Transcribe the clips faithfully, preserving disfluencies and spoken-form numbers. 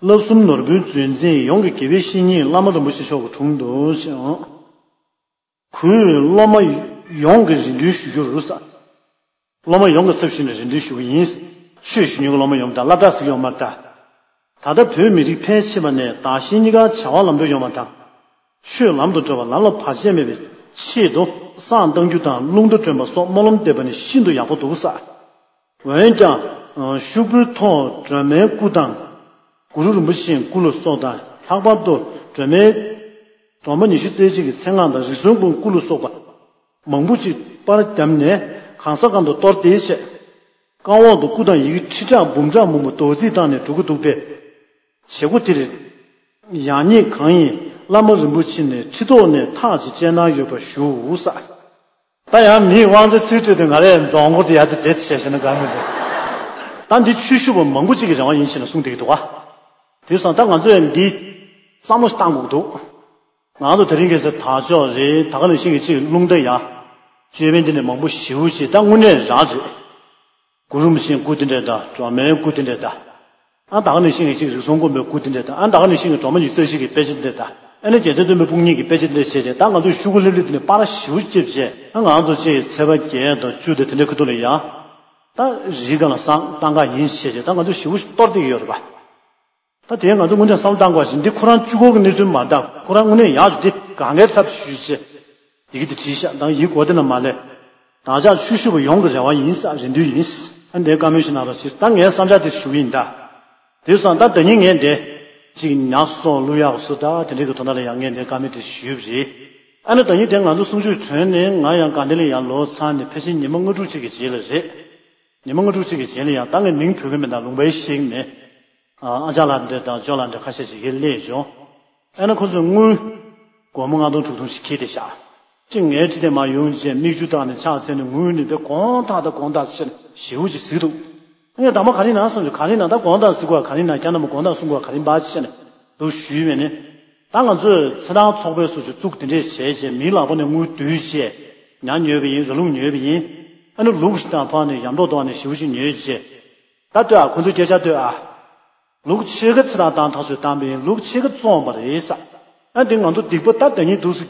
བསླབ་གསུམ་ནོར་བུའི་མཛོད་འཛིན་ཡོངས་ཀྱི་དགེ་བའི་བཤེས་གཉེན་བླ་མ་རིན་པོ་ཆེ་མཆོག་གི་དྲུང་དུ་ཞེས། གུས་སློབ་མ་ཡོངས་ཀྱི་རེ་འདུན་ཞུ་རྒྱུར་ཟེར། སློབ་མ་ཡོངས་ཀྱི་ཚབ་ཞུས་ནས་རེ་འདུན་ཞུ་གི་ཡིན། ཆོས་ཞུ་མཁན་གྱི་སློབ་མ་ཡོངས་དང་སློབ་གྲྭ་ཟེར་གྱི་ཡོད་མ་རེད་ད། ད་ལྟ་བོད་མི་རིགས་ཕལ་ཆེ་བ་ནས་བདག་གཞན་གཉིས་ཀར་བྱ་བ་ལམ་འགྲོ་ཡོང་བ་དང་། ཆོས་ལམ་དུ་འགྲོ་བ་ལམ་ལ་བར་ཆད་མེད་པའི་ཆེད་དུ་བསང་གཏང་རྒྱུ་དང་རླུང་རྟ་སྒྲོན་པ་སོགས་སྨོན་ལམ་འདེབས་པ་ནི་ཤིན་ཏུ་ཡག་པོ་འདུག་ཟེར། འོན་ཀྱང་། ཤོག་བུའི་ཐོག་སྒྲོལ་མའི་སྐུ་དང་། གུ་རུ་རིན་པོ་ཆེའི་སྐུ་ལ་སོགས་དང་། ལྷག་པར་དུ་སྒྲོལ་མའི། སྒྲོལ་མ་ཉི་ཤུ་རྩ་གཅིག་གི་མཚན་སྔགས་དང་རིགས་གསུམ་མགོན་སྐུ་ལ་སོགས་པ། མང་པོ་ཅིག་པར་བརྒྱབ་ནས་གང་ས་གང་དུ་གཏོར་ཏེ་བྱས། རྐང་འོག་ཏུ་སྐུ་དང་ཡི་གེ་ཁྲི་ཕྲག་འབུམ་ཕྲག་མང་པོ་རྡོག་རྫིས་བཏང་ནས་འགྲོ་གི་འདུག་པས། བྱེད་སྒོ་དེར། ཡག་ཉེས་གང་ཡིན་བླ་མ་རིན་པོ་ཆེ་ནས་ཁྲི་ཐོག་ནས་ཐག་ཅིག་བཅད་གནང་ཡོད་པ་ཞུ་ཟེར། ད་ཡང་མིའི་དབང་ཆ་ཚིག་ཁྲིད་དུ་ང་རས་རྫོང་སྐོར་དེ་ཡར་དེ་དེ་བྱས་ཤེ་ན་དགའ་མི་འདུག་ད་འདི་ཆོས་ཞུ་བ་མང་པོ་ཅིག་གི་རེ་བ་ཡིན་ཞེ་ན་གསུངས་བསྡད་ཀྱི་འདུག་ག་དེ་སོང་ད་ང་ཚོས་འདི་བསམ་བློ་ཞིག་བཏང་དགོས་འདུག་ང་ཚོ་དེ་རིང་ཁ་སང་དར་ལྕོག་རེད། ད་ག་ནང་བཞིན་གྱི་ཅིག་རླུང་རྟ་ཡ། ཅོད་པན་འདི་ནས་མང་པོ་ཞེ་པོ་ཅིག་ད་དངོས་གནས་རང་རེད། གུ་རུ་རིན་པོ་ཆེའི་སྐུ་དེ་འདྲ་དང་སྒྲོལ་མའི་སྐུ་དེ་འདྲ་དང་། ཨ་ད་ག་ནང་བཞིན་གྱི་ཅིག་རིགས་གསུམ་མགོན་པོའི་སྐུ་དེ་འདྲ་དང་། ཨ་ད་ག་ནང་བཞིན་གྱི་སྒྲོལ་མ་ཉི་ཤུ་རྩ་གཅིག་གི་དཔེ་ཆ་དེ་འདྲ་དང་། ཨ་ནི་རྒྱལ་མཚན་བཙུན་མོའི་དཔུང་རྙིང་གི་དཔེ་ཆ་དེ་འདྲ་བྱས་བྱས་ད་ང་ཚོས་ཤོག་གུ་ལྷེབ་ལྷེབ་དེ་ནས་པར་ཞེ་པོ་ཅིག་བརྒྱབ་བྱས། ཨ་ང་ཚོ་ཅིག་ཚེས་པ་བརྒྱད་དང་བཅུ་དང་དེ་འདྲའི་ཁ་ཐུག་ལ་ཡ། ད་རི་སྒང་ལ་བསང་བཏང་ག་ཡིན་བྱས་བྱས་ད་ང་ཚོས་ཞེ་པོ་ཅིག་གཏོར་བསྡད་ཀྱི་ཡོད་རེད་པ། ད་དེ་ང་ཚོ་དངོས་གནས་བསམ་བློ་བཏང་དགོས་ཤིང་འདི་ཁོ་རང་གཅིག་པོ་གི་གནས་ཚུལ་མ་རེད། ཁོ་རང་དངོས་གནས་ཡག་ཅིག་འདི་གང་གའི་ཚབ་ཞུས་བྱས། ཡི་གེ་འདི་བྲིས་ཤག་ད་ཡིག་མགོ་དེ་ན་མ་ལས། བདག་ཅག་ཆོས་ཞུ་བ་ཡོངས་ཀྱི་རེ་བ་ཡིན་ས་རེ་འདུན་ཡིན། ཨ་འདི་བཀའ་མོལ་ཞིག་གནང་རོགས་བྱེད། ད་ངའི་བསམ་འཆར་དེ་ཞུ་གི་ཡིན་ད། དེ་སོང་ད་ད་ཉིན་ངས་འདི། ཅིག་ཉ་སོགས་བླུག་ཡག་སུ་ད་དེ་འདྲའི་གི་དོན་དག་ལ་ཡང་ངས་འདི་བཀའ་མོལ་དེ་ཞུས་པ་རེད། ཨ་ནི་ད་ཉིན་དེ་ང་ཚོ་གསུང་ཆོས་གྲོལ་ནས་ང་ཡང་དགའ་ལྡན་ལ་ཡང་ལོ་ཚར་ནས་ཕལ་ཆེར་ཉི་མ་ལྔ་དྲུག་ཅིག་གི་རྗེས་ལ་རེད། ཉི་མ་ལྔ་དྲུག་ཅིག་གི་རྗེས་ལ་ཡང་ད་ངས་མིང་འབོད་གི་མེད་ད་ལུང་པའི་ཤེས་ཀྱི་མེད། ཨ་ཅག་ལགས་འདྲ་དང་ཇོ་ལགས་འདྲ་ཁ་ཤས་ཤིག་ཡར་སླེབས་བྱུང་། ཨ་ནི་ཁོ་ཚོས་དངུལ། སྒོར་མོ་ལྔ་སྟོང་དྲུག་སྟོང་ཞིག་ཁྱེར་ཏེ་བཞག་ཅིག་ངའི་ཁྲི་དེ་མར་ཡོང་རྗེས་མིག་ཆུ་བཏང་ནས་ཕྱག་འཚལ་ནས་དངུལ་ནི་དེ་དགོང་དག་དང་དགོང་དག་ཟེར་ནས་ཞེ་པོ་ཅིག་གཟིགས་འདུག་ངས་དང་པོ་ག་རེ་ཡིན་ན་བསམ་བྱུང་། ག་རེ་ཡིན་ན་ད་དགོང་དག་གཟིགས་དགོས་ག་རེ་ཡིན་ན་ཁྱེད་རྣམ་པ་དགོང་དག་གསུང་དགོས་ག་རེ་ཡིན་པ་ཅེས་ནས་འདུག་ཞུས་པས་ནི། ད་ང་ཚོས་ཚེ་ཐང་ཚོགས་པའི་སོ་ཅིག་བཙུགས་དེ་འདྲས་བྱས་རྗེས་མིའི་ལག་པ་ནས་དངུལ་བསྡུས་རྗེས་ཉ་ཉོས་པ་ཡིན། ར་ལུག་ཉོས་པ་ཡིན། ཨ་ནི་ལུག་ཞིག་དང་ཕར་ནས་ཡམ་འབྲོག་གཏོང་ནས་ཞེ་པོ་ཅིག་ཉོས་རྗེས། ད་ལྟོས་ཨ། ཁོ་ཚོའི་སྐད་ཆ་ལྟོས་ཨ། ལུག་ཕྱེད་ཀ་ཚེ་ཐང་བཏང་ཚོད་བཏང་པ་ཡིན། ལུག་ཕྱེད་ཀ་བཙོངས་པ་རེད་ས། ཨ་འདི་ང་ཚོ་སྡིག་པ་ད་ད་ཉིད་འདུག་སེ་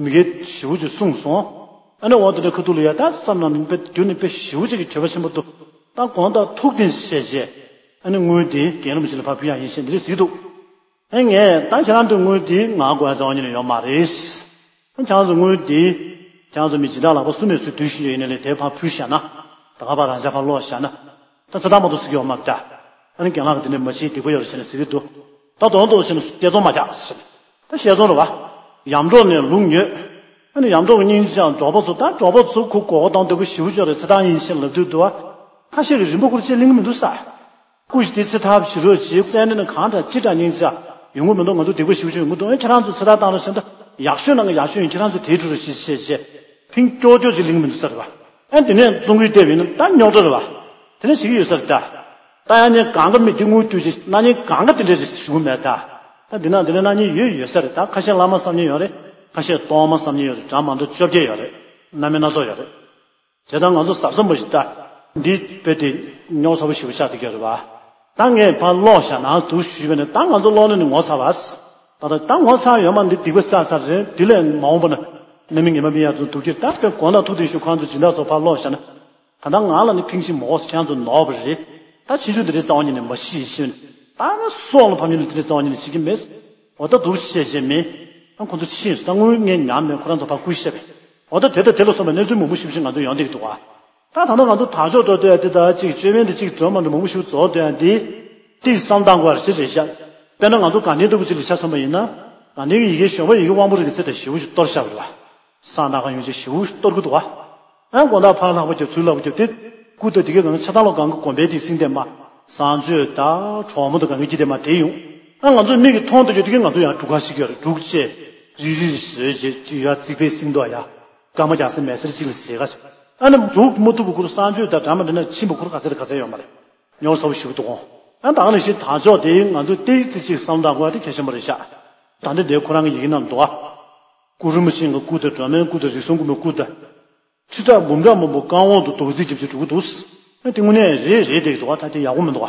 མི་དགེ་ཞེ་པོ་ཅིག་གསུངས་སོང་། ཨ་ནི་འོ་དེ་འདྲ་ཁ་ཐུག་ལ་ཡ་ད་བསམ་ནང་ནས་དཔེ་རྒྱུ་ནི་དཔེ་ཞེ་པོ་ཅིག་གི་གྱོད་པ་ཆེན་པོ་འདུག་ད་དགོང་དག་ཐུགས་བདེན་བཤད་རྗེས་ཨ་ནི་དངུལ་དེ་རྒན་རིན་པོ་ཆེ་ལ་ཕར་ཕུལ་ཡག་ཡིན་ཞེས་འདི་རེད་ཟེར་གྱི་འདུག་ཨ་ངས་ད་ཁྱེད་རང་ཚོའི་དངུལ་དེ་ང་དགོས་ཡག་རྩ་བ་ཉིད་ནས་ཡོད་མ་རེད། ཨ་ཁྱེད་རང་ཚོའི་དངུལ་དེ་ཁྱེད་རང་ཚོ་མི་སྦྱིན་བདག་ལག་པ་སུ་ནས་སུ་བསྡུས་ཤིག་ཡོད་ཡིན་ནའི་དེ་ཕར་ཕུལ་བཞག་ན། ད་ག་ཕར་རང་ཅག་ཕར་སློག་བཞག་ན། ད་ཚེ་ཐང་མ་གཏོགས་ཟེར་གྱི་ཡོད་མ་རེད་ད། ཨ་ནི་རྒན་ལགས་ཀྱིས་དེ་འདྲའི་མ་བྱེད་སྡིག་པ་ཡོད་རེད་ཟེར་ནས་ཟེར་གྱི་འདུག་ད་དོན་དུ་བྱས་ནས་བཤས་ཚོང་མ་རྒྱག་ཟེར་ནས། ད་བཤས་ཚོང་རེད་བ། ཡམ་འབྲོག་ནས་ལུག་ཉོས། ཨ་ནི་ཡམ་འབྲོག་གི་སྙིང་རྗེ་ཅན་འབྲོག་པ་ཚོ་ད་འབྲོག་པ་ཚོ་ཁོ་མགོ་སྐོར་གཏོང་འདོད་པོ་ཞེ་པོ་ཅིག་རེད། ཚེ་ཐང་ཡིན་ཞེས་ལབ་དུས་འདུག་བ། ཁ་ཤས་ཀྱིས་རིན་པ་བསྐུར་ཆེད་གླེང་གི་མི་འདུག་ས། སྐུ་ཞིག་དེ་ཚེ་ཐར་བྱེད་རོགས་བྱེད། སེམས་ནང་ནས་གང་དྲག་ཅི་དྲག་སྙིང་རྗེ་ཡོང་གི་མི་འདུག་ང་ཚོ་སྡིག་པ་ཞེ་པོ་ཅིག་ཡོང་གི་འདུག་ཨེ་ཁྱེད་རང་ཚོ་ཚེ་ཐར་བཏང་རོགས་བྱས་ན་ད་ཡག་ཤོས་ནང་གི་ཡག་ཤོས་ཡིན། ཁྱེད་རང་ཚོ་དེ་འགྲོ་རོགས་བྱེད་ཅེས་བྱས་ཕིང་ཀྱོག་ཀྱོག་ཅིག་གླེང་གི་མི་འདུག་ས་རེད་བ། ཨེ་དེ་ནས་བཙོང་གི་བལྟས་པ་ཡིན་ན་ད་རྙོག་དྲ་རེད་བ། དེ་འདྲ་བྱེད་ཀྱི་ཡོད་ས་རེད་ད། ད་ཡང་ནས་གང་ག་མི་དེ་དངུལ་བསྡུས་ཅིག་གནང་མཁན་གང་ག་དེ་འདྲ་རེད་ཞུ་གི་མེད་ད། ད་འདི་ན་འདི་འདྲ་གནང་མཁན་ཡོད་ཡོད་ས་རེད་ད། ཁ་ཤས་བླ་མ་བསམ་མཁན་ཡོད་རེད། ཁ་ཤས་གཏོར་མ་བསམ་མཁན་ཡོད་རེད། གྲངས་མ་གཏོགས་བཅོ་བརྒྱད་ཡོད་རེད། སྣ་མིན་སྣ་ཚོགས་ཡོད་རེད། བྱས་ཙང་ང་ཚོ་གཟབ་གཟབ་མ་ཞིག་ལྟ། འདི་དཔེ་དེ་རྙོག་ཚ་པོ་ཞེ་པོ་ཆགས་བསྡད་ཀྱི་ཡོད་རེད་བ། ད་ངས་ཕར་སློག་བཞག་ན་འདུག་ཞུས་པ་ནས་ད་ང་ཚོ་སློག་ནས་ནི་ངོ་ཚ་བ། ད་ད་ད་ངོ་ཚ་ཡོད་མ་འདི་སྡིག་པ་བསགས་ཚར་རེད། འདི་ལས་མ་འོངས་པ་ན་རྣམ་སྨིན་ངེས་མ་སྨིན་ཡག་ཚོ་འདུག་ཀྱི་རེད། ད་དཔེ་དགོངས་དག་ཐུགས་བདེ་ཞུ། ཁོང་ཚོ་སྦྱིན་བདག་ཚོ་ཕར་སློག་བཞག་ན། གང་ལྟར་ང་ལ་ནི་ཕིང་ཞིག་མ་འོག་ཁྱེད་ཚོ་ནོར་བ་རེད། ད་ཕྱིན་ཆད་འདི་འདྲའི་རྩ་བ་ཉིད་ནས་མ་ཤེས་ཤེས། ད་ནི་སྲོག་ལ་ཕབ་མཁན་ལ་འདི་འདྲའི་རྩ་བ་ཉིད་ནས་བྱེད་ཀྱི་མེད། འོ་ད་འདུག་བཤད་བྱས་མེད། ཨ་ཁོང་ཚོ་ཕྱིན་སོང་། ད་དངུལ་ངས་ཉར་མེད། ཁོ་རང་ཚོ་ཕར་བསྐུར་བཤད་པས། འོ་ད་དེ་དང་དེ་ལ་སོགས་པའི་གནས་ཚུལ་མང་པོ་ཞིབ་ཞིབ་ང་ཚོ་ཡོང་བསྡད་ཀྱི་འདུག་ཨ། ད་ད་ལྟ་ང་ཚོ་དར་ལྕོག་འགྲོ་སྡོད་ཡ་དེ་དང་གཅིག་ཅོད་པན་དེ་གཅིག་འགྲོ་མ་འགྲོ་མང་པོ་ཞིག་རྫོགས་སྡོད་ཡ་དེ། ཏིག་བསམ་བཏང་དགོས་པ་ཞིག་རེད་ཤག་དཔེར་ན་ང་ཚོ་དགའ་ལྡན་ལྟ་བུ་ཅིག་ལ་ཆ་མཚོན་པ་ཡིན་ན། དགའ་ལྡན་གྱི་ཡི་གེ་གཞོན་པ་ཡི་གེ་དབང་པོ་རིགས་ཀྱི་ཚེ་དང་ཞེ་པོ་ཞིག་གཏོར་བཞག་པ་རེད་བ། བསང་གཏང་ག་ཡོང་རྗེས་ཞེ་པོ་ཞིག་གཏོར་གྱི་འདུག་བ། ཨ་དགོང་དག་ཕར་ལྷག་པ་རྒྱབ་ཚུར་ལྷག་པ་རྒྱབ་དེ། སྐུ་དང་དེ་གའི་གང་ཆ་ཚང་ལོ་གང་གི་དགོན་པའི་དེ་སྲིང་དེ་མ། བསང་མཆོད་དང་གྲོགས་མོ་དང་གང་གི་ཅི་དེ་མ་དེ་ཡོང་། ཨ་ང་ཚོའི་མིག་གིས་མཐོང་དུ་ཡོད་དེ་གའི་ང་ཚོ་ཡང་སྒྲུག་ག་ཞིག་ཡོད་རེད། སྒྲུག་བྱས། རིལ་རིལ་བཟོས་རྗེས་དེ་ཡར་རྩིག་པའི་སྲིང་ཐོག་ཡ། སྐར་མ་རྒྱག་ས་མེད་སར་གཅིག་ལ་ཟེ་ག་ཞིག་ཨ་ནི་འགྲུག་མ་ཐུབ་པ་ཁུར་བསང་མཆོད་དང་གྲམ་མ་འདྲ་ན་ཕྱིན་པ་ཁུར་ག་ཚད་ག་ཚད་ཡོད་མ་རེད། རྙོག་ཚ་པོ་ཞིག་འདུག་གོ། ཨ་ད་ག་ནང་བཞིན་དར་ལྕོག་དེ་ང་ཚོས་ཏིག་ཙི་ཅིག་བསམ་བློ་བཏང་དགོས་ཡ་དེ་གལ་ཆེན་པོ་རེད་ཤག་ད་ལྟ་དེ་ཁོ་རང་གི་ཡི་གེ་ནང་འདུག་ཨ། གུ་རུ་རིན་པོ་ཆེའི་སྐུ་དང་སྒྲོལ་མའི་སྐུ་དང་རིགས་གསུམ་མགོན་པོའི་སྐུ་དང་། ཁྲི་ཕྲག་འབུམ་ཕྲག་མང་པོ་རྐང་འོག་ཏུ་རྡོག་རྫིས་རྒྱབ་ཀྱི་འགྲོ་གི་འདུག་ཨ་དེ་དངོས་གནས་རེད་རེད་བསྡད་ཀྱི་འདུག་ཨ། ད་དེ་ཡག་པོ་མི་འདུག་